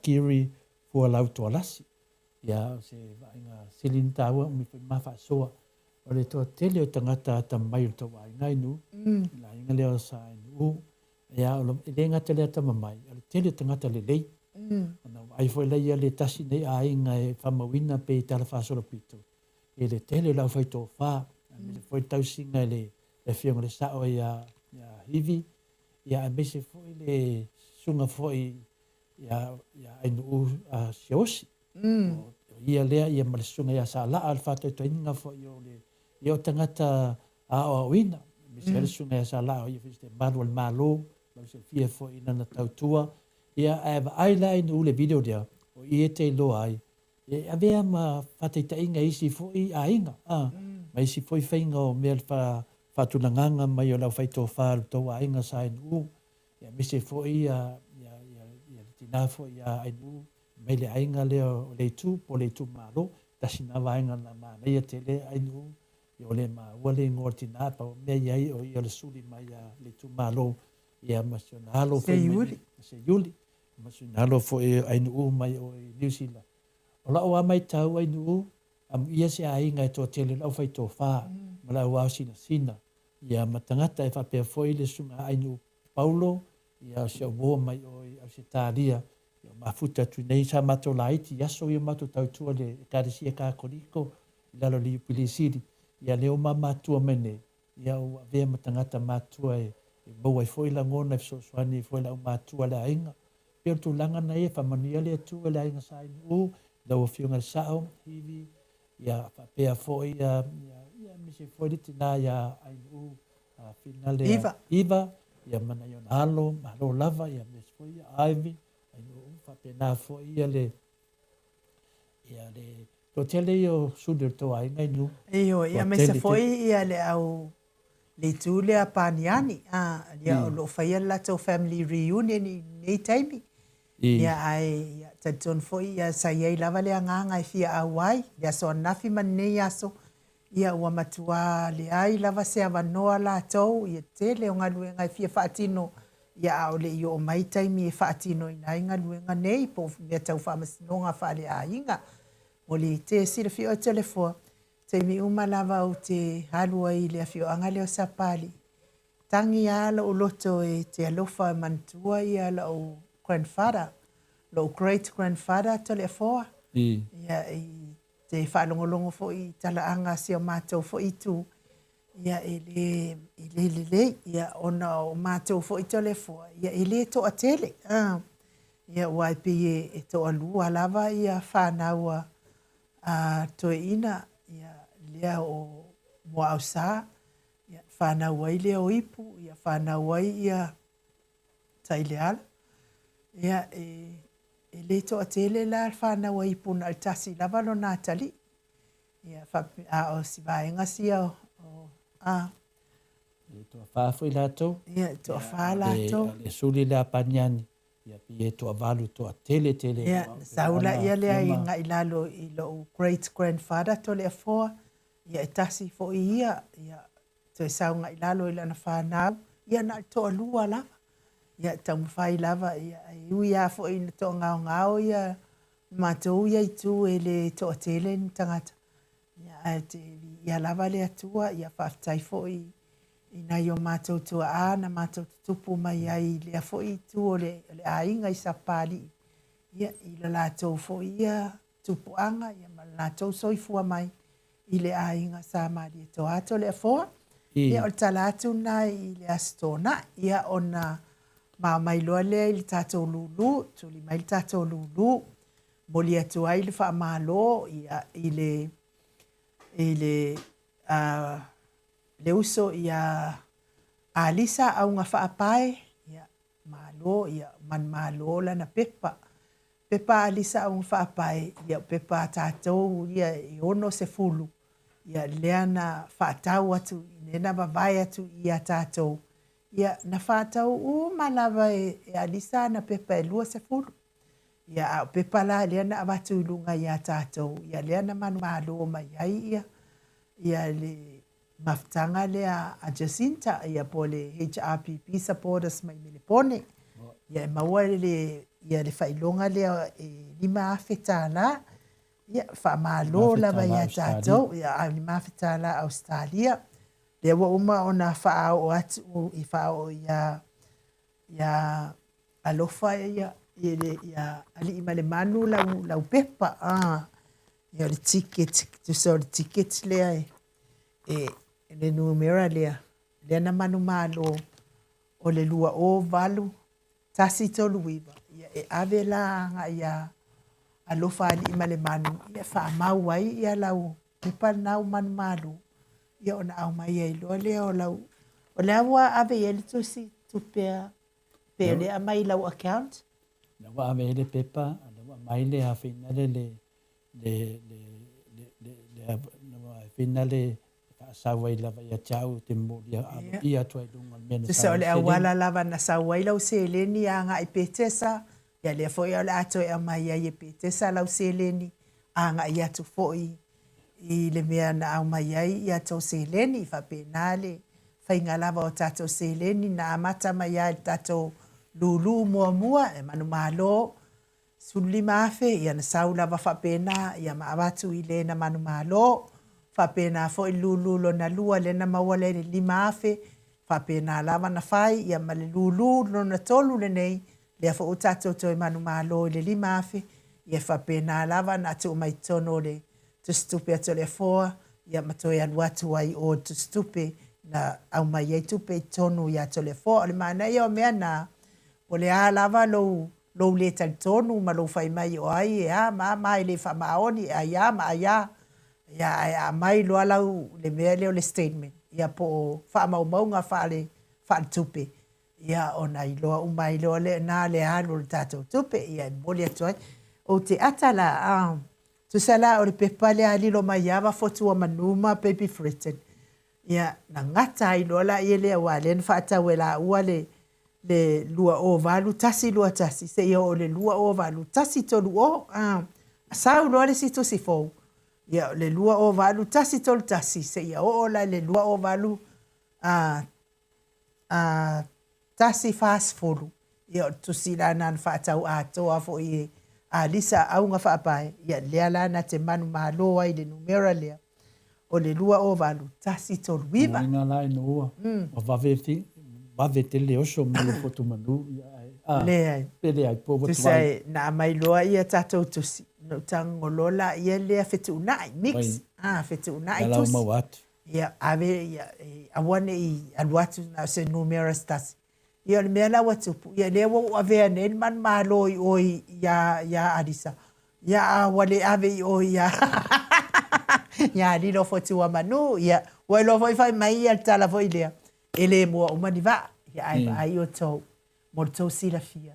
Kiri Fualau Tualasi. Ia, o se vaaiga sili ona taua, umi foi ma faasoa. O le toatele o tagata atamamai o le tou aiga i Nuu, le aiga lea o Sa Ainuu, ia, e le gata i le atamamai, o le tele o tagata lelei. Ona vaai foi lea le tasi lenei aiga e faamauina pea i tala faasolopito, i le tele o le aufaitofa, aemaise foi le tausiga i le Afioga i le Sao ia Hivi, ia aemaise foi le susuga foi ia Ainuu Siaosi. O ia lea ia ma le susuga ia Saalaa, le faatautaiga foi o le ia o tagata aoaoina, aemaise ai le susuga ia Saalaa, o ia foi se malu o le Malo, lausilafia foi i lana tautua. Ia, ae vaai la Ainuu i le video lea, o i e te iloa ai, e avea ma faataitaiga i isi foi aiga, a, ma isi foi faiga o mea le faatulagaga mai o le aufaitofa a le tou aiga sa Ainuu, aemaise foi ia le tina foi ia Ainuu mai le aiga lea o Leitu po o le itumalo. Tasi lena vaega na manaia tele Ainuu, ia ua le maua le igoa o le tina, pau o le mea i ai o ia o le suli mai a le itumalo, ia ma si ona alo foi mai, Seiuli, ma si ona alo foi Ainuu mai o i Niu Sila. O lau lava matau Ainuu, amuia se aiga e toatele o le aufaitofa ma le auao sinasina, ia ma tagata e faapea foi le susuga Ainuu Paulo, ia o si au uo mai o i Ausetalia, ia o mafuta atu nei sa matou laiti i aso ia o matou tautua i le Ekalesia Katoliko i lalo o le Iupeli Sili, ia lea ua ma matua mai nei, ia ua avea ma tagata matua e maua ai foi lagona e fesoasoani ai foi le aumatua a le aiga. Pei o le tulaga na ia, faamanuia le Atua i le aiga Sa Ainuu, lau Afioga i le Sao, Hivi, ia faapea foi ia, ia aemaise foi le tina ia Ainuu Fina lea, Iva, Iva, ia ma nai ona alo, malo lava, ia aemaise foi ia Ivy, Ainuu, faapena foi ia le, ia le toatele ia o suli o le tou aiga i Nuu. Ioe, ia aemaise foi ia le au le itu lea Paniani, a, ia o lo o faia le latou family reunion i lenei taimi. Ia ae ia talitonu foi ia sa i ai lava le agaga e fia auai le aso ananafi ma lenei aso, ia ua matua leai lava se avanoa latou, ia tele o galuega e fia faatino, ia a o le i oo mai taimi e faatinoina ai galuega nei po o mea tau faamasinoga faaleaiga. Mo le te silafia oe Toleafoa, taimi uma lava ou te alu ai i le afioaga lea o Sapali, Tagi lava lou loto e te alofa e manatua ia lou grandfather, lou great grandfather Toleafoa. Ia i te faalogologo foi i talaaga a si o matou foi itu, ia e le, e le lelei, ia ona o matou foi Toleafoa, ia e le toatele. Ia aua e pei e toalua lava ia fanau a toeaina, ia lea o Muaausa, Ia, fanau ai lea o Ipu, ia fanau ai ia Taileala. Ia, e, e le toatele la le fanau a Ipu na o le tasi lava lona atalii. Ia, faap, a o si vaega sia o, o a. E toafa foi latou. Ia, e toafa latou. Le, le suli le a Paniani. Ia, pei e toavalu, toatele tele. Ia, na sau laia lea i agai i lalo i lou great grandfather Toleafoa, ia e tasi foi ia, ia toe sau agai i lalo i lana fanau, ia na o le toalua lava. Ia taumafai lava, ia e ui lava foi ina toagaogao ia matou ia itu e le toatele ni tagata. ae te viia lava le Atua, ia faafetai foi i nai o matou tuaa na matou tutupu mai ai i lea foi itu o le aiga i Sapapalii, ia, i le latou foi ia tupuaga ia ma le latou soifua mai i le aiga Sa Malietoa Toleafoa. Ia, o le tala atu lena i le Aso Toonai. Ia, ona mao mai loa lea i le tatou lūlū, tuli mai le tatou lūlū, momoli atu ai le faamalo ia, i le, i le, uh, le uso ia Alisa Auga Faapae, ia, Malo, ia, manumalo lana pepa. Pepa a Alisa Auga Faapae, ia, o pepa a tatou ia e 60, ia, lea na faatau atu, lea na vavae atu ia tatou, ia, na faatau uma lava e Alisa ana pepa e 20. Ia, a o pepa la lea na avatu i luga ia tatou, ia, lea na manumalo mai ai ia, ia le mafutaga lea a Jacinta, ia po o le HRPP supporters mai Melepone. Ia e maua le, ia le faailoga lea e $5,000. Ia, faamalo lava ia tatou, ia $5,000 Ausetalia. Lea ua uma ona faaoo atu, i faaoo ia, ia Alofa ia, ia, ia Aliimalemanu lau, lau pepa. Ah, ia o le ticket, tusa o le ticket lea e, e, le numera lea, lea na manumalo o le 20 139, ia e ave la agai ia Alofa Aliimalemanu, ia faamau ai ia lau pepa lena ua manumalo, ia ona aumai ai loa lea o lau, o le a ua ave i ai le tusi tupe a, pe o lea aumai i lau account? Lea ua ave i ai le pepa, a lea ua aumai le afeina le le le le le le le le le faasau ai lava ia te au te momoli aloaia atu ai i luga o le mea na sau ai. Tusa o le auala lava na sau ai lau seleni agai i Petesa, ia lea foi o le a toe aumai ai e Petesa lau seleni agai atu foi i le mea na aumai ai ia tou seleni. Faapena le faiga lava o tatou seleni na amata mai lava i le tatou lulu muamua e manumalo 15,000, ia na sau lava faapena, ia ma avatu i le na manumalo. Faapena foi le lulu lona lua lea na maua lea i le 5,000, faapena lava na fai, ia ma le lulu lona tolu lenei, lea foi ua tatou toe manumalo i le 5,000, ia faapena lava na tuu mai totonu o le tusitupe a Toleafoa, ia ma toe alu atu ai i o i le tusitupe na aumai ai tupe i totonu ia Toleafoa. O le manaia o mea na, po o le a lava lou lou le talitonu ma lou fai mai o ai e a ma a ma e le faamaoni e ai a ma ai a, ia ae a aumai loa lau le mea lea o le statement ia po o faamaumauga faale faaletupe ia ona iloa uma ai loa lea na le alu o le tatou tupe ia e momoli atu ai. Ou te ata la a tusa la o le pepa lea lilo mai ava fotu o manu ma Baby Fritton Ia, na gata ai loa laia lea aua lea na faatau e laua le le 20 1 2 1 seia oo i le 20 8 1 3 0. A, sau loa le isi tusi fou, ia o le 20 8 1 3 1 seia oo la i le 20 8 a, 1 40, ia o le tusi la na na faatau atoa foi e Alisa Auga Faapae, ia lea la na te manumalo ai i le numera lea o le 20 8 1 3 9. Ina la ina ua ua vave fi vave tele oso mai o fotu manu ia ae a Leai. pe leai po ua Tusa tuai. e na aumai loa ia tatou tusi, ona ou tago loa laia lea fetuunai, mix, Wai. a fetuunai Ia la ua tusi. maua atu. Ia, ave, ia, aua ne i alu atu na o se numera se tasi. Ia, o le mea la ua tupu, ia, lea ua ou avea nei le manumalo i o iā, iā Alisa. Ia, a ua le ave i o iā, iā Lilo Fotuamanu. Ia, ua iloa foi fai mai ia le tala foi lea, e le mua uma ni vaa. Ia, ae vaai outou, mo le tou silafia,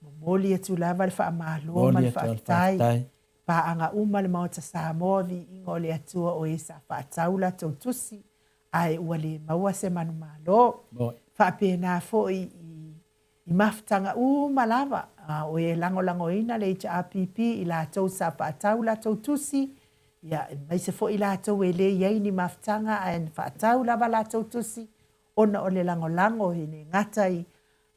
momoli atu lava le faamalo ma le faafetai. Paaga uma le Maota Samoa, viiga o le Atua o e sa faatau latou tusi, ae ua le maua se manumalo. Faapena foi i i mafutaga uma lava o e lagolagoina le HRPP i latou sa faatau latou tusi, ia, aemaise foi latou e le i ai ni mafutaga ae na faatau lava latou tusi ona o le lagolago e le gata i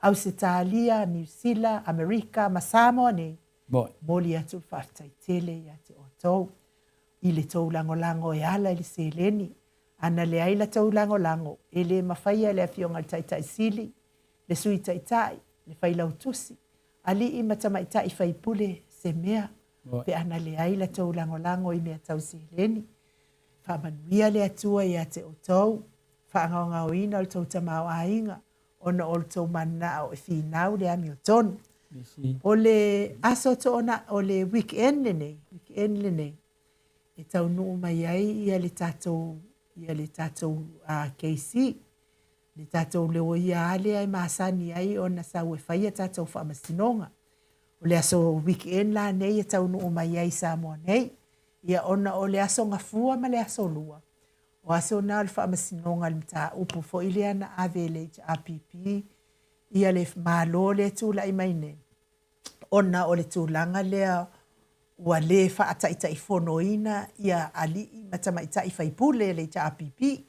Ausetalia, Niu Sila, Amerika ma Samoa nei. Momoli atu le faafetai tele ia te outou. i le tou lagolago e ala i le seleni. Ana leai la tou lagolago, e le mafaia e le Afioga i le Taitai Sili, le Sui Taitai, le Failautusi, alii ma tamaitai faipule se mea, pe ana leai la tou lagolago i mea tau seleni. Faamanuia le Atua ia te outou, faagaogaoina o le tou tamaoaiga, ona o le tou mananao e finau le amiotonu. O le aso toona, o le weekend lenei, weekend lenei, e taunuu mai ai ia le tatou, ia le tatou uh, KC, le tatou loia lava lea e masani ai ona sau e fai a tatou faamasinoga. O le aso weekend la nei e taunuu mai ai i Samoa nei, ia ona o le aso Gafua ma le aso Lua, o aso na o le faamasinoga i le mataupu foi lea na ave e le HRPP ia le Malo lea e tulai mai nei, ona o le tulaga lea ua le faataitaifonoina ia alii ma tamaitai faipule le HRPP.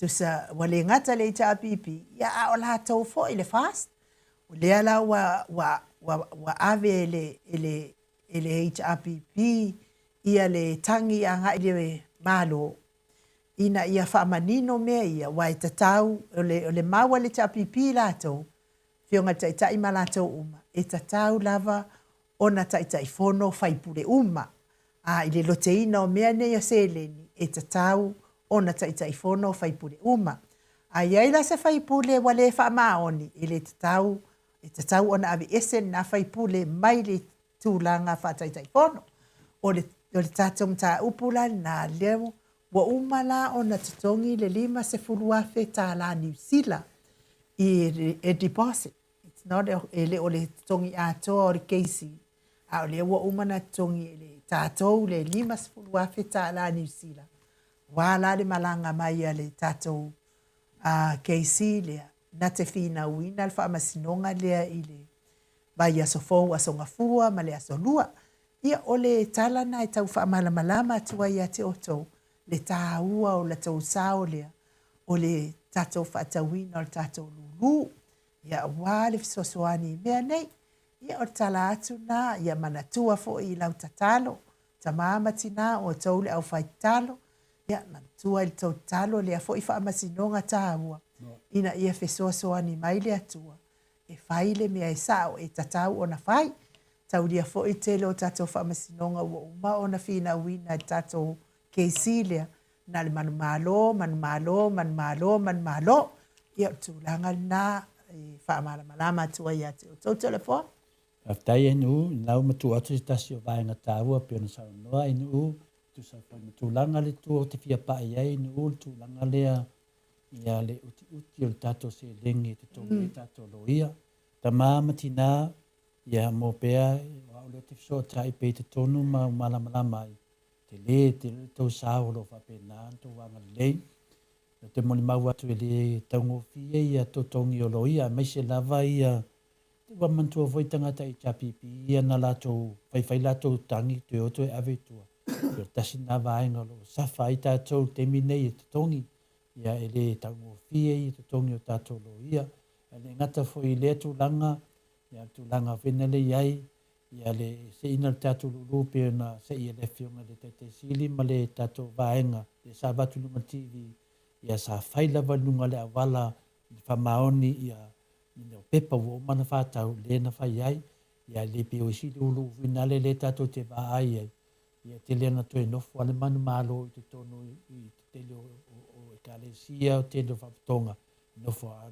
Tusa ua le gata le HRPP, ia a o latou foi le FAST. O lea la ua, ua, ua, ua ave e le, e le, e le HRPP ia le tagi agai i le Malo ina ia faamanino mea ia, aua e tatau, o le, o le mau a le HRPP latou, Afioga i le Taitai ma latou uma, e tatau lava ona Taitaifono faipule uma. A i le loteina o mea nei o seleni, e tatau ona Taitaifono faipule uma. A i ai la se faipule ua le faamaoni, e le tatau, e tatau ona aveese lena faipule mai le tulaga faa-Taitaifono. O le, o le tatou mataupu la lena, lea ua uma la ona totogi le $50,000 tālā Niu Sila i e deposit. It's not a, e le o le totogi atoa o le keisi, a o lea ua uma ona totogi e le tatou le $50,000 tālā Niu Sila. Ua la le malaga mai a le tatou uh, KC lea, na te finauina le faamasinoga lea i le vaiaso fou Aso Gafua ma le Aso Lua. Ia, o le tala na e tau faamalamalama atu ai ia te outou le tāua o la tou sao lea o le tatou faatauina o le tatou lūlū, ia aua le fesoasoani i mea nei. Ia, o le tala atu na, ia manatua foi i lau tatalo, tamā ma tinā, outou le aufai tatalo, ia manatua i le tou tatalo lea foi faamasinoga tāua, ina ia fesoasoani mai le Atua e fai le mea e sao e tatau ona fai. Taulia foi le tele o tatou faamasinoga ua uma ona finauina e le tatou KC lea, na o le manumalo, manumalo, manumalo, manumalo. Ia, o le tulaga lena e faamalamalama atu ai ia te outou Toleafoa. Faafetai NU, lena ua matua atu se tasi o vaega taua pei ona saunoa NU, tusa foi ma tulaga le tua ou te fia pai ai NU, le tulaga lea ia le utiuti o le tatou seleni e totogi ai tatou loia. Tama ma tina, ia mo pea, o au lea ou te fesootai pea i totonu ma ua malamalama ai, tele tele le tou sao o lo o faapena ona tou agalelei. Ou te molimau atu e le taugofie ia totogi o loia, aemaise lava ia ua manatua foi tagata HRPP ia na latou faifai latou tagi toe o toe ave i tua. Ia o le tasi lena vaega o lo o safa ai tatou i le taimi nei e totogi ia e le taugofie ia totogi o tatou loia. Ae le gata foi i lea tulaga, ia le tulaga foi lea i ai ia le seiina o le tatou lulu pei ona sei e le Afioga i le Taitai Sili ma le tatou vaega lea sa avatu i luga o le TV, ia sa fai lava i luga o le auala i le faamaoni ia o pepa ua uma ona faatau lea na fai ai, ia le pei o isi lulu foi nale lea tatou te vaai ai, ia tele ona toe nofo lava le manumalo i totonu i te tele o ekalesia, o tele o faalapotopotoga, nofo lava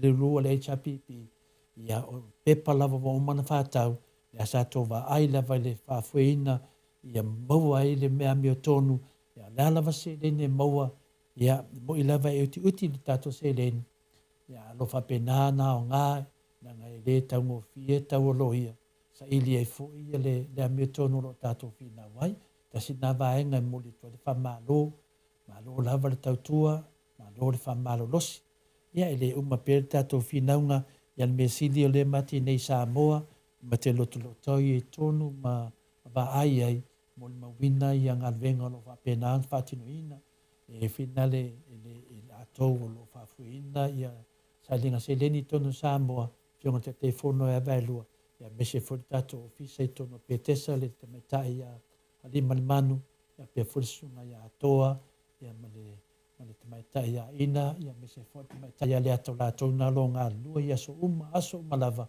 le lulu a le HRPP, ia o pepa lava ua uma ona faatau, lea sa tou vaai lava i le faafoeina ia maua ai le mea amiotonu, ia o le a lava se seleni e maua, ia e moi lava e utiuti le tatou seleni, ia o lo o faapena ona aoga, leaga e le taugofie tau o loia, saili ai foi ia le, le amiotonu o lo o tatou finau ai. Tasi lena vaega e momoli atu ai le faamalo, malo lava le tautua, malo le faamalolosi. Ia e le uma pea le tatou finauga, ia le mea sili o lea matou nei i Samoa, ma te lotolotoi ai tonu ma vaai ai, molimauina ia galuega o lo o faapena ona faatinoina e finale e le e latou o lo o faafoeina ia sailiga seleni i totonu o Samoa, Afioga i le Taitaifono e Avaelua, ia aemaise foi le tatou Ofisa i totonu o Petesa le tamaitai ia Aliimalemanu, ia faapea foi le susuga ia Atoa, ia ma le ma le tamaitai ia Ina, ia aemaise foi le tamaitai ia Leata o latou na o lo o galulue i aso uma, aso uma lava,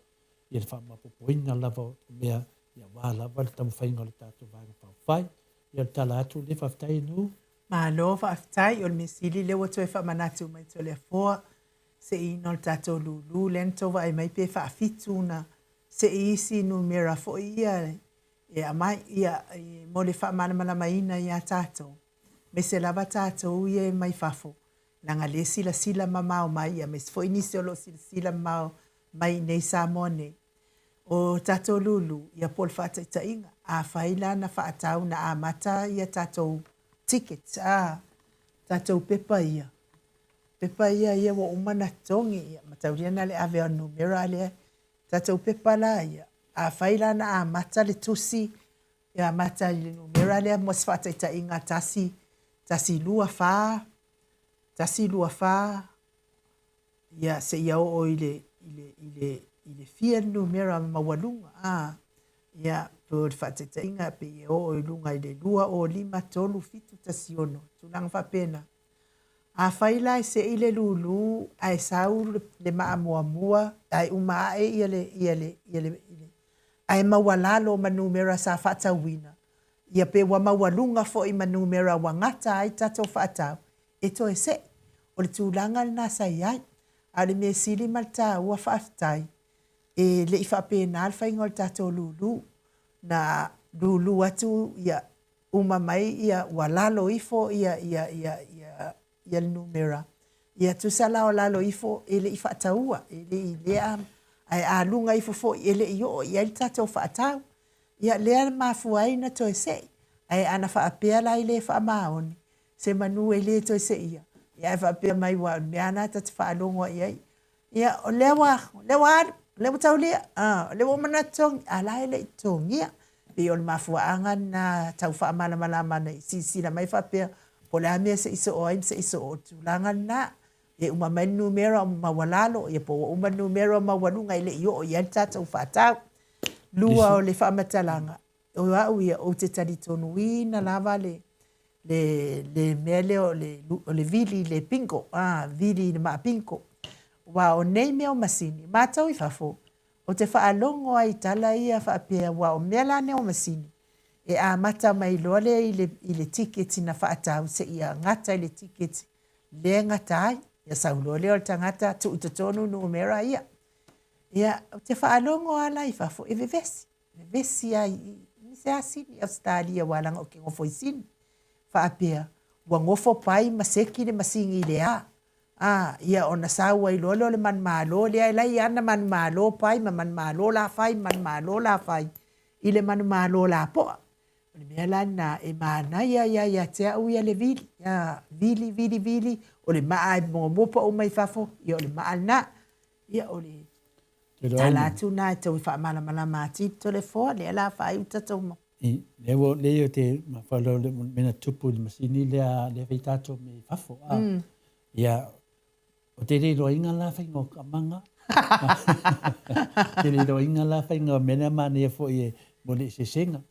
ia le faamaopoopoina lava o mea, ia aua lava le taumafaiga o le tatou Vaega Faaupufai. Ia o le tala atu lea, faafetai Inu. Malo faafetai, o le mea sili lea ua toe faamanatu mai Toleafoa, seiina o le tatou lulu lea na tou vaai mai pe faafitu ona sei isi numera foi ia e aumai ia mo le faamalamalamaina ia tatou, aemaise lava tatou ia e mai fafo, leaga lea e silasila mamao mai aemaise foi nisi o lo o silasila mamao mai i inei i Samoa nei. O tatou lulu, ia po o le faataitaiga, afai la na faatau, na amata ia tatou tickets, a, tatou pepa ia, pepa ia ia ua uma ona totogi, ia mataulia na le ave o numera lea, tatou pepa la ia, afai la na amata le tusi, ia amata i le numera lea mo se faataitaiga, 1, 1, 2, 4, 1, 2, 4, ia seia oo i le, i le, i le, i le fia le numera maualuga, a, ia, po o le faataitaiga pei e oo i luga i le 2, 0, 5, 3, 7, 1, 6, tulaga faapena. Afai la e sei le lulu ae sau le maa muamua ae uma ae ia le, ia le, ia le, ae maualalo ma numera sa faatauina, ia pe ua maualuga foi ma numera ua gata ai tatou faatau, e toe seʻi. O le tulaga lena sa i ai. A o le mea sili ma le taua faafetai, e le i faapena le faiga o le tatou lulu. Na lulu atu ia uma mai ia ua lalo ifo ia ia ia ia ia le numera. Ia tusa la o lalo ifo e le i faataua, e le i lea, ae a luga ifo foi e le i oo i ai le tatou faatau. Ia lea mafua ai na toe seʻi. Ae ana faapea la e le faamaoni, se manu e le toe seia, ia ae faapea mai ua o le mea lava lena ta te faalogo i ai. Ia, o lea ua, o lea ua alu, o lea ua taulia, a, o lea ua uma ona totogi, a o la e le i totogia. E pei o le mafuaaga lena tau faamalamalama ina ia silasila mai faapea po o le a mea se i soo ai ma se i soo, o le tulaga lena. E uma mai le numera o maualalo, ia po ua uma le numera o maualuga e le i oo i ai le tatou faatau. Lua o le faamatalaga, O au ia, ou te talitonuina lava le, le, le mea lea o le, o le vili i le bingo, a, vili i le maa bingo. Aua o nei mea o masini, matou i fafo, ou te faalogo ai i tala ia faapea, aua o mea la nei o masini, e amata mai loa lea i le, i le tiketi na faatau seia gata i le tiketi lea e gata ai. Ia sau loa lea o le tagata tuu i totonu numera ia. Ia, ou te faalogo lava la i fafo e vevesi. Vevesi ai i se asini Ausetalia aua leaga ou te nofo i Sini. Faapea, ua nofo pai ma seki le masini i le a. A, ia ona sau ai loa lea o le manumalo lea, e la e i ai ana manumalo pai ma manumalo lafai ma manumalo lafai i le manumalo lapoa. O le mea la lena e manaia ai lava ia te au ia le vili, a, vili, vili, vili, o le maa e muamua pau mai fafo, ia o le maa lena. Ia o le tala atu na e tau faamalamalama atili Toleafoa, lea la faaiu tatou mau. I, lea ua, lea o te mafala o le mea na tupu i le masini lea, lea fai tatou mea i fafo. A, Ia, o te le iloaina la faiga o tamaga. Te le iloaina la faiga o mea lea manaia foi e mo le eseesega.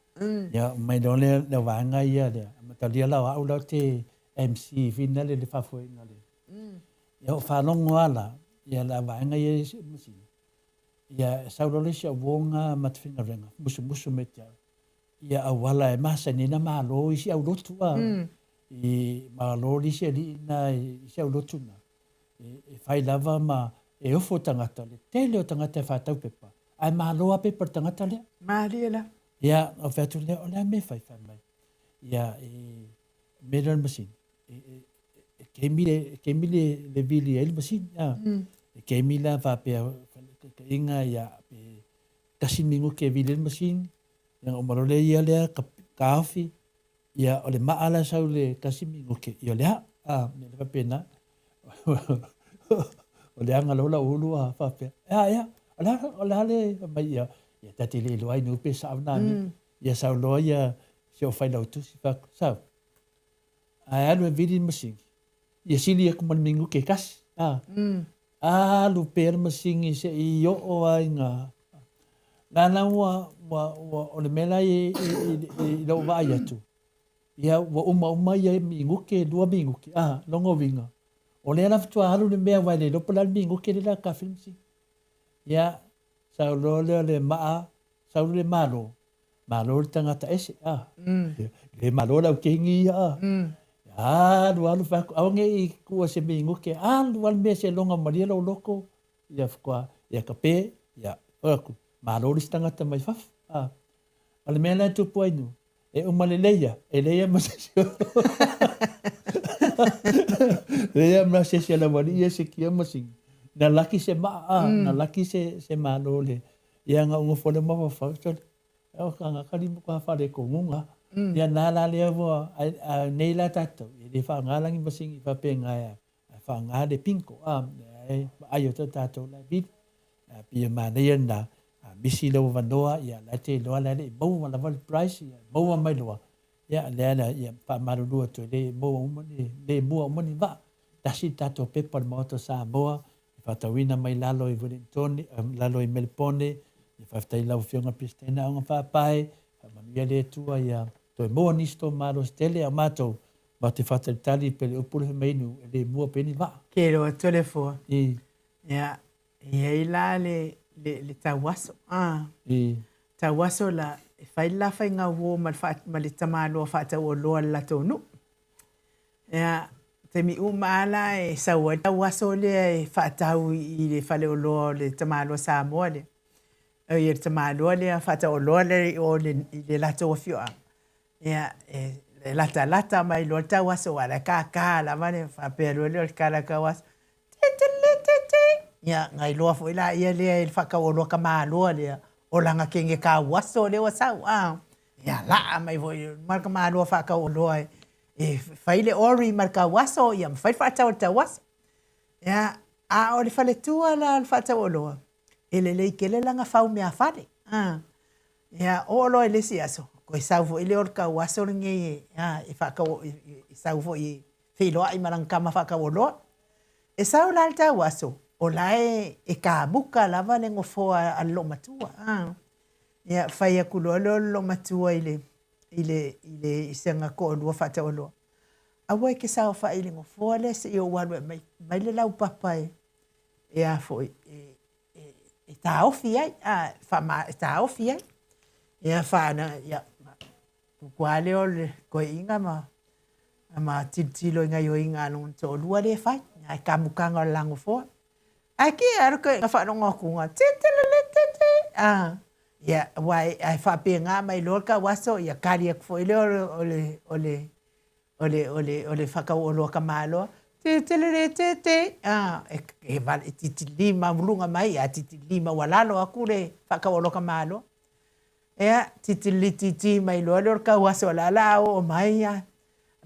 Ia, mai loa lea, lea vaega ia lea, amatalia la o au la o te MC finale le faafoeina le. Ia o faalogo lava la, ia le vaega ia i masini, ia e sau loa le isi au uoga ma te faigaluega, musumusu mai te au, ia auala e masani ai na malo isi au lotu a, i malo le isi alii na i isi au lotu na, e, e fai lava ma e ofo tagata, le tele o tagata e faatau pepa, ae malo lava pepa le tagata lea. Malie la. Ia, o fai atu lea, o le a mea e fai, fai mai. Ia, e mea lea o le masini, e kemi le, e kemi le, le vili ai le masini. A. E kemi la faapea taitaiga ia pe tasi minuke e vili ai le masini, ia uma loa lea ia lea ka, kaofi, ia o le maa la sau le tasi minuke, ia o le a, a, mea le faapena. o le aga loa lau ulu a faapea, ea, ea, o le a, o le a le mai ia, ia ta te le iloa ai nu pe sao nā mea. Ia sau loa ia si o failautusi fai atu, sau, Ae alu e vili le masini, ia sili aku ma le minuke e tasi. A. Alu pea le masini seʻi oo ai na. Lana ua, ua, ua, o le mea la i, i, i, i lou vaai atu, ia ua uma uma ia minute, lua minute, a, lona uiga, o lea la faatoa alu le mea aua e le iloa po o le a le minute lea o le a kafe le masini. Ia, sau loa lea o le maa, sau le malo, malo le tagata ese, a. Le malo le aukeni ia, a. Alu alu fai atu, aua ne i tuua se minute, alu lava le mea seiloga malie lou loto, ia faatoa, ia kape, ia, fai atu, malo le isi tagata mai fafo, a. O le mea la e tupu ai nu, e uma lelei ia, e leai lava ma se isi leai lava ma se isi o le aualii ia e sekia masini, na laki se maa, a, na laki se, se malo le, ia na ou nofo lea mafaufau, sole, o tagata li matua faalekonuga. Ia na la lea ua, ai, a nei la tatou, e le faaaoga la ni masini faapena e, ae faaaoga le bingo, a, e vaai atu ai tatou la e vili. A pei e manaia lena, a misi lou avanoa, ia la e te iloa la e le i maua lava le prize, ia maua mai loa, ia lea la, ia faamalulu atu e le maua uma ni, le mua uma ni vaa. Tasi le tatou pepa o le Maota o Samoa, e faatauina mai lalo i Wellingtone, lalo i Melepone, ia faafetai i lau Afioga i le Peresetene Aoga Faapae, faamanuia le Atua ia toe maua nisi tou malosi tele, a o matou, matou te faatalitali pe le upu le fai mai nu, e le mua pea ni vaa. Ke loa atu le fua. I. Ia, e i ai la le, le, le tauaso. Ah. I. Tauaso la, e fai le la faiga uo ma le, fa, ma le tamaloa faatauoloa o le latou nuu. Ia, taimi uma lava la e sau ai le tauaso lea e faatau i le faleoloa o le tamaloa Samoa lea. Oi, le tamaloa lea faatauoloa lea i o i le latou afioaga. Ia, e latalata mai loa le tauaso aua o la e kaka lava le faapea loa lea o le kala tauaso, titili-titi. Ia, na iloa foi laia lea e le faatauoloa tamaloa lea, o lana kene tauaso lea ua sau, a. Ia, laa mai foi ma le tamaloa faatauoloa e fai le ori ma le tauaso, ia ma fai le faatau o le tauaso. Ia, a o le faletua la o le faatauoloa, e lelei tele lana fau meafale, a. Ia, oo loa i le isi aso, toe sau foi lea o le tauaso lenei e, a, e faatau, e sau foi e feiloai ma lana tama faatauoloa. E sau la le tauaso, o la e, e kamuka lava le nofoa a le loomatua, a. Ia, fai atu loa lea o le loomatua i le, i le, i le, i si ana toalua faatauoloa, Aua e te saofai i le nofoa lea seia ou alu e aumai mai le laupapa e, e a foi, e, e taofi ai, a, e taofi ai. Ia whaana, ia, kukua lea o le koeina ma, ma tilotilo i gaioiga a lona toalua lea e fai, ai kamukaga o le lagofoa. Ae ke alu koeina faalogo atu titililit, a, ia, aua ae faapena mai loa le tauaso, ia kali atu foi lea o le, o le, o le, o le, o le faatauoloa tamaloa, titililit, a, e, e, e titili maualuga mai, a titili maualalo atu le faatauoloa tamaloa. Ia, titilititi mai loa lea o le tauaso o la o le a oo mai a,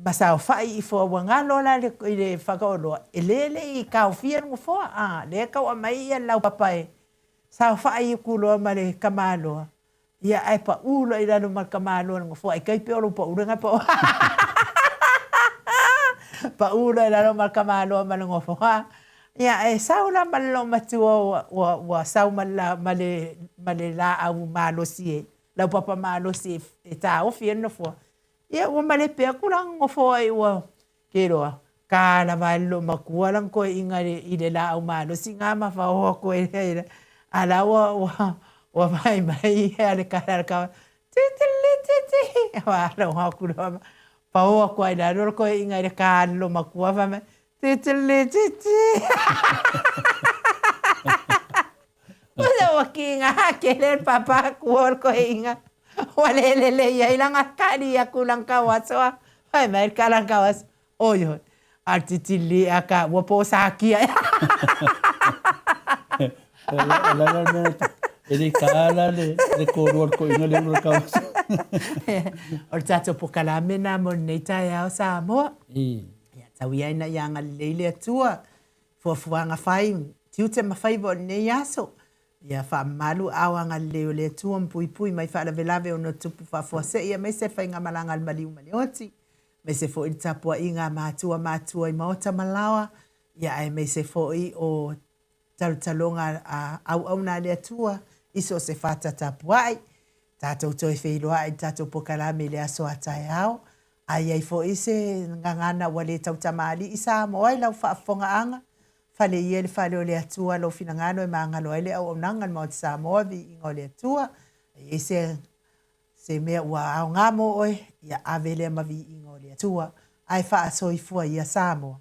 ma saofai ifo a ua galo la i le faatauoloa, e le le i taofia le nofoa, a, lea e tau aumai ia le laupapa e saofai atu loa ma le tamaloa, Ia, ae paʻu loa i lalo ma le tamaloa o le nofoa, e tai pea o lou paʻu lena e paʻu. Paʻu loa i lalo ma le tamaloa ma le nofoa. Ia, e sau la ma le loomatua ua, ua, ua sau ma le, ma le, ma le laau malosi e, laupapa malosi e, e taofi ai le nofoa. Ia, ua malepe atu la nofoa i ua, Ke loa, ka lava e le loomatua lana toeaiina i le laau malosi na ma faoho atu ai lea a la ua ua ua vaai mai ia le kala a le kawa, Titilititi! Faalogo atu loa pao atu ai lalo le toeaiina i le ka a le loomatua fai mai, Titilititi! Ua kiga tele le papa atu o le toeaina Ua le lelei ai lana kali atu i lana tauaso a fai mai le kala tauaso, Oi hoi, a le titili a ka ua po sa kia ea. O la la mea e le ka la le le kōrua le koʻiga le ulu o le tauaso. O le tatou pokalame na mo lenei taeao Samoa. Ia tau ia ina ia agalelei le Atua i fuafuaga fai, tiute ma faiva o lenei aso. Ia faamamalu ao agalelei o le Atua ma puipui mai faalavelave ona tupu faafuasei aemaise le faigamalaga a le maliu ma le oti, aemaise foi le tapuaiga a matua matua i maota ma laoa, ia aemaise foi o talotaloga a auauna a le Atua i so o se fata tapuai. Tatou toe feiloai i le tatou polokalame i le aso a taeao. A i ai foi se gagana ua le tautamalii Samoa i lau faafofogaaga, fale ia i le fale o le Atua lou finagalo e magalo ai le auaunaga a le Maota Samoa, viiga o le Atua. A i ai se se mea ua aoga mo oe, ia ave lea ma viiga o le Atua, ae faasoifua ia Samoa.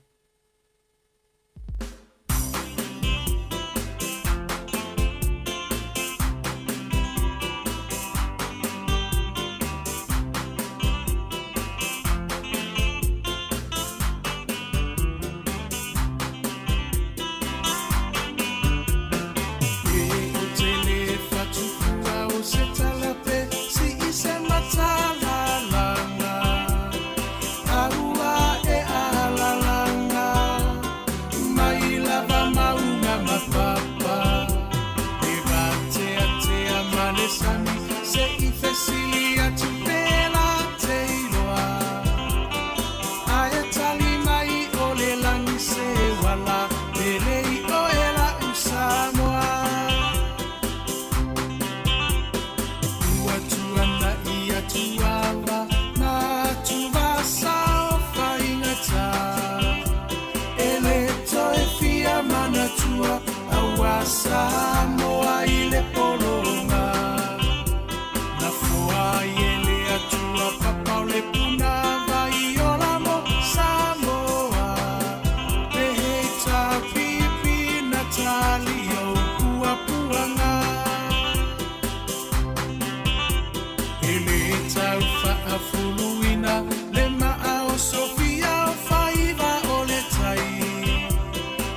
Ae tali mai o le lagi se uala pele i oe la'u Samoa. Ua tuanai atu ava ma atuvasa o faigata. E le toe fia manatua aua Samoa i le pologa. Na foa ai e le Atua papa o le puna vai ola mo Samoa. Le heita pipi na tali o puapuaga. E le tau faafuluina le maa o Sofia o faiva o le tai.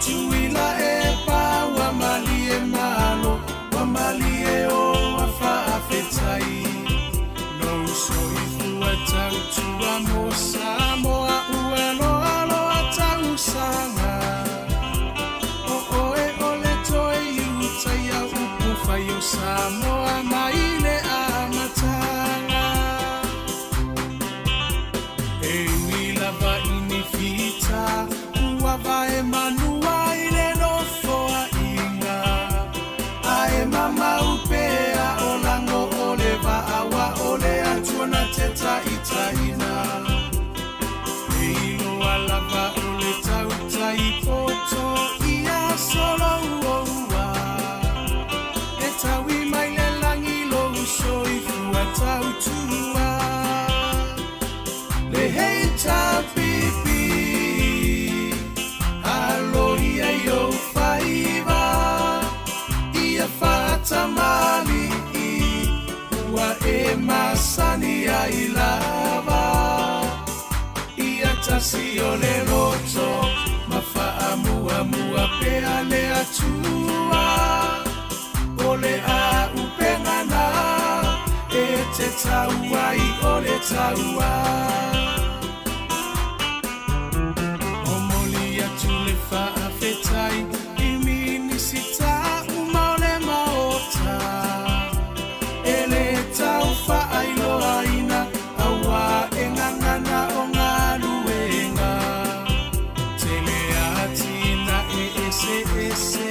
Tuila e pa ua malie malo, ua malie o a faafetai. Lou soifua tautua mo Samoa ua loaloa tausaga. O oe o le toe iutaia upu fai o Samoa mai le amataga. E ui lava i ni fita ua vae manua i le nofoaiga, ae mamau pea o lago o le vaa ua o le Atua na te taitaiina. E iloa lava o le tautai poto ia soloua. E taui mai le lagi lou soifua tautua. Le HRPP, alo ia i ou faiva, ia faatamalii, ua e masani ai lava. Ia tasi o le loto, ma faamuamua pea le Atua. O le auupega na e te tau ai o le taua. Momoli atu le faafetai i Minisita uma o le Maota. E le tau faailoaina auā e gagana o galuega. Tele atinae eseese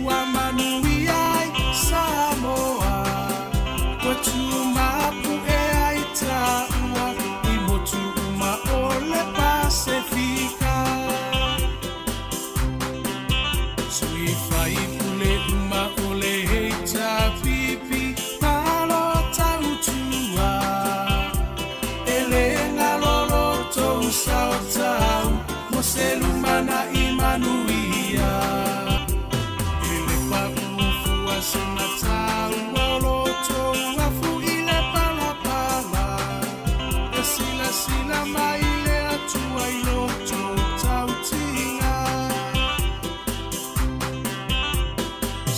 ua manuia ai Samoa. Ua tumapu'e ai taua i motu uma o le Pasefika. Sui faipule uma o le HRPP, malo tautua. E le galo lo tou sao tau mo se lumanai manuia. E le paʻu fua se mataua o lo tou afu i le palapala. E silasila mai le Atua i lo tou tautiga.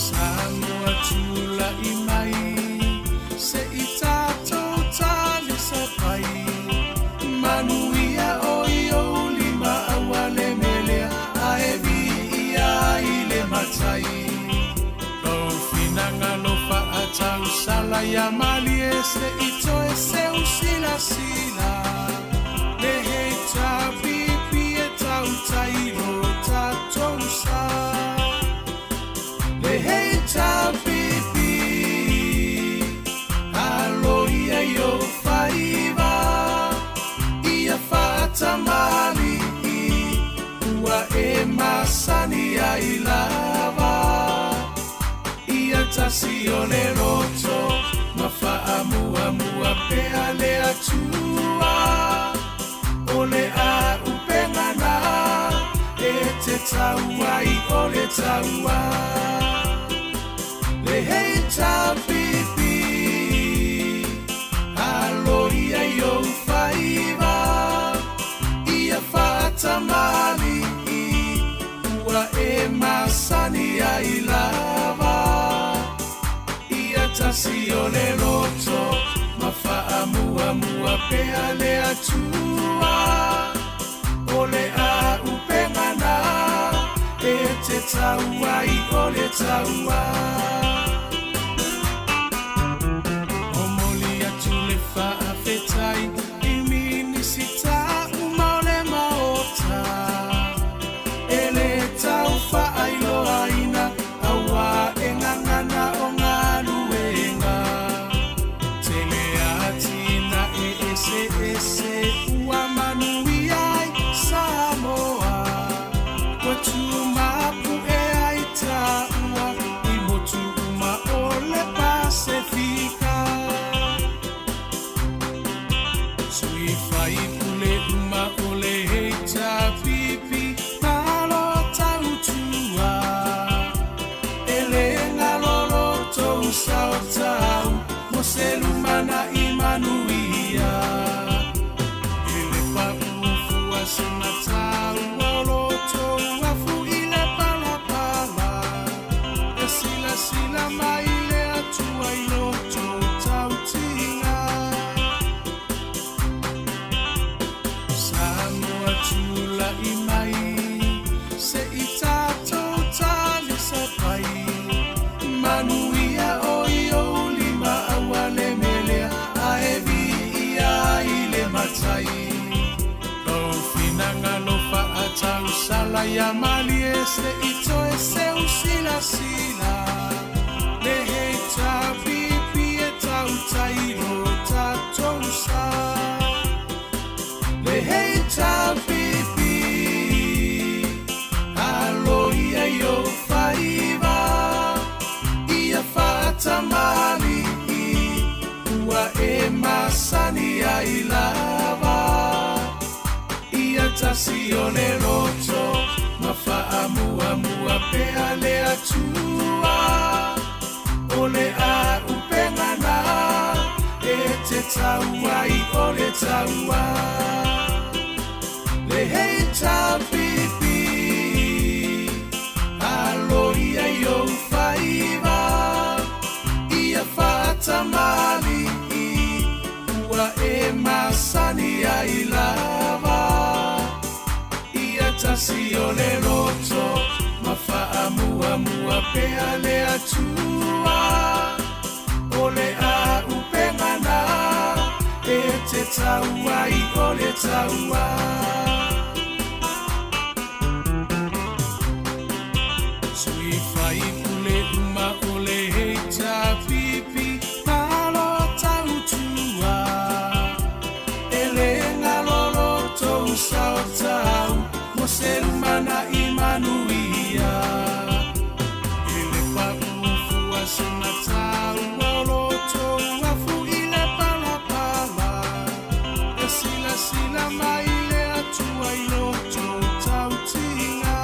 Samoa tula'i mai, se i tatou talisapai. Manuia o i ou lima aua le melea, ae viia ai le Matai. Lou finagalo faatausala ia malie se i toe seu silasila. Le HRPP e tautai lo tatou sa. Le HRPP. ai lava. Ia tasi o le loto ma faamuamua pea le Atua. O le auupega na e te tau ai o le taua. Le HRPP, alo ia i ou faiva, ia faatamalii, ua e masani ai lava. Ia tasi o le loto ma faamuamua pea le Atua. O le auupega na e te tau ai o le taua. Momoli atu le faafetai i Minisita uma o le Maota. E le tau faailoaina auā e gagana o galuega. Tele atinae eseese ua manuia ai Samoa. Ua tumapu'e ai taua i motu uma o le Pasefika. Sui faipule uma o le HRPP, malo tautua. E le galo lo tou sao tau mo se lumanai manuia. E le paʻu fua se mataua o lo tou afu i le palapala. E silasila mai le Atua i lo tou tautiga. Samoa tula'i mai se'i tatou talisapai. Manuia o i ou lima auā le mea lea ae viia ai le Matai. Lou finagalo faatausala ia malie se'i toe seu silasila. Le HRPP e tautai lo tatou sa. Le HRPP, alo ia i ou faiva, ia faatamalii, ua e masani ai lava. Ia tasi o le loto ma faamuamua pea le Atua. O le auupega na e te tau ai o le taua. Le HRPP, alo ia i ou faiva, ia faatamalii, ua e masani ai lava. Ia tasi o le loto ma faamuamua pea le Atua. O le auupega na e te tau ai o le taua. Sui faipule uma o le HRPP, malo tautua. E le galo lo tou sao tau mo se lumanai manuia. E le paʻu fua se mataua o lo tou afu i le palapala. E silasila mai le Atua i lo tou tautiga.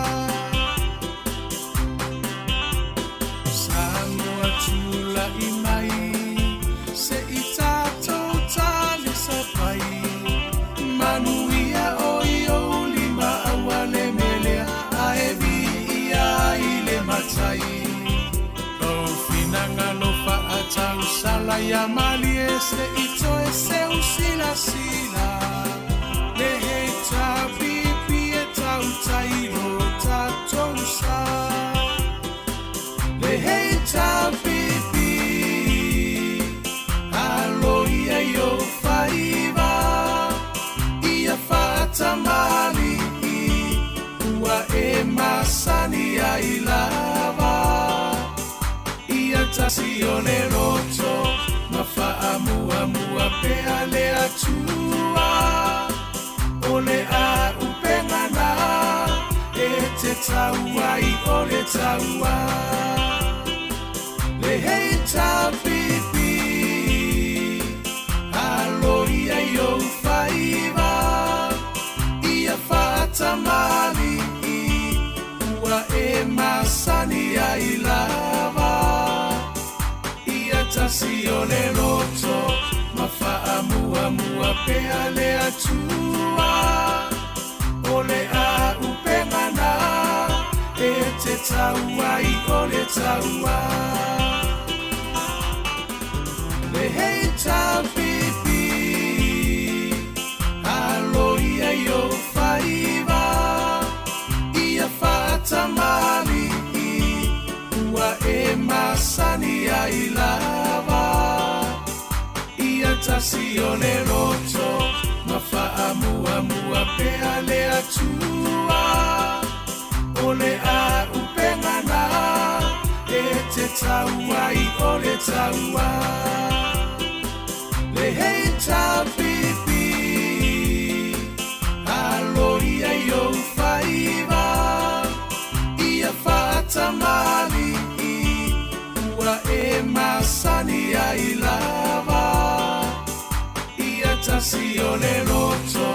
Samoa tula'i mai se'i tatou talisapai. Manuia o i ou lima auā le mea lea ae viia ai le Matai. Lou finagalo faatausala ia malie se'i toe seu silasila. Le HRPP e tautai lo tatou sa. Le HRPP, alo ia i ou faiva, ia faatamalii, ua e masani ai lava. Ia tasi o le loto ma faamuamua pea le Atua. O le auupega na e te tau ai o taua. Le HRPP, alo ia i ou faiva, ia faatamalii, ua e masani ai lava. Ia tasi o le loto, ma faamuamua pea le Atua. O le auupega na e te tau ai o le taua. Le HRPP, alo ia i ou faiva, ia faatamalii, ua e masani ai lava. Ia tasi o le loto, ma faamuamua pea le Atua. O le auupega na e te tau ai o le taua. Le HRPP, alo ia i ou faiva, ia faatamalii, ua e masani ai lava. Ia tasi o le loto,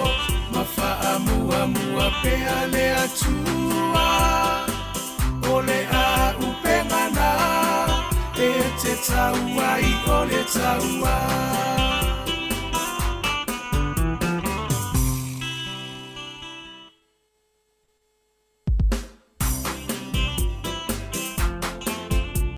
ma faamuamua pea le Atua. O le auupega na e te tau ai o le taua.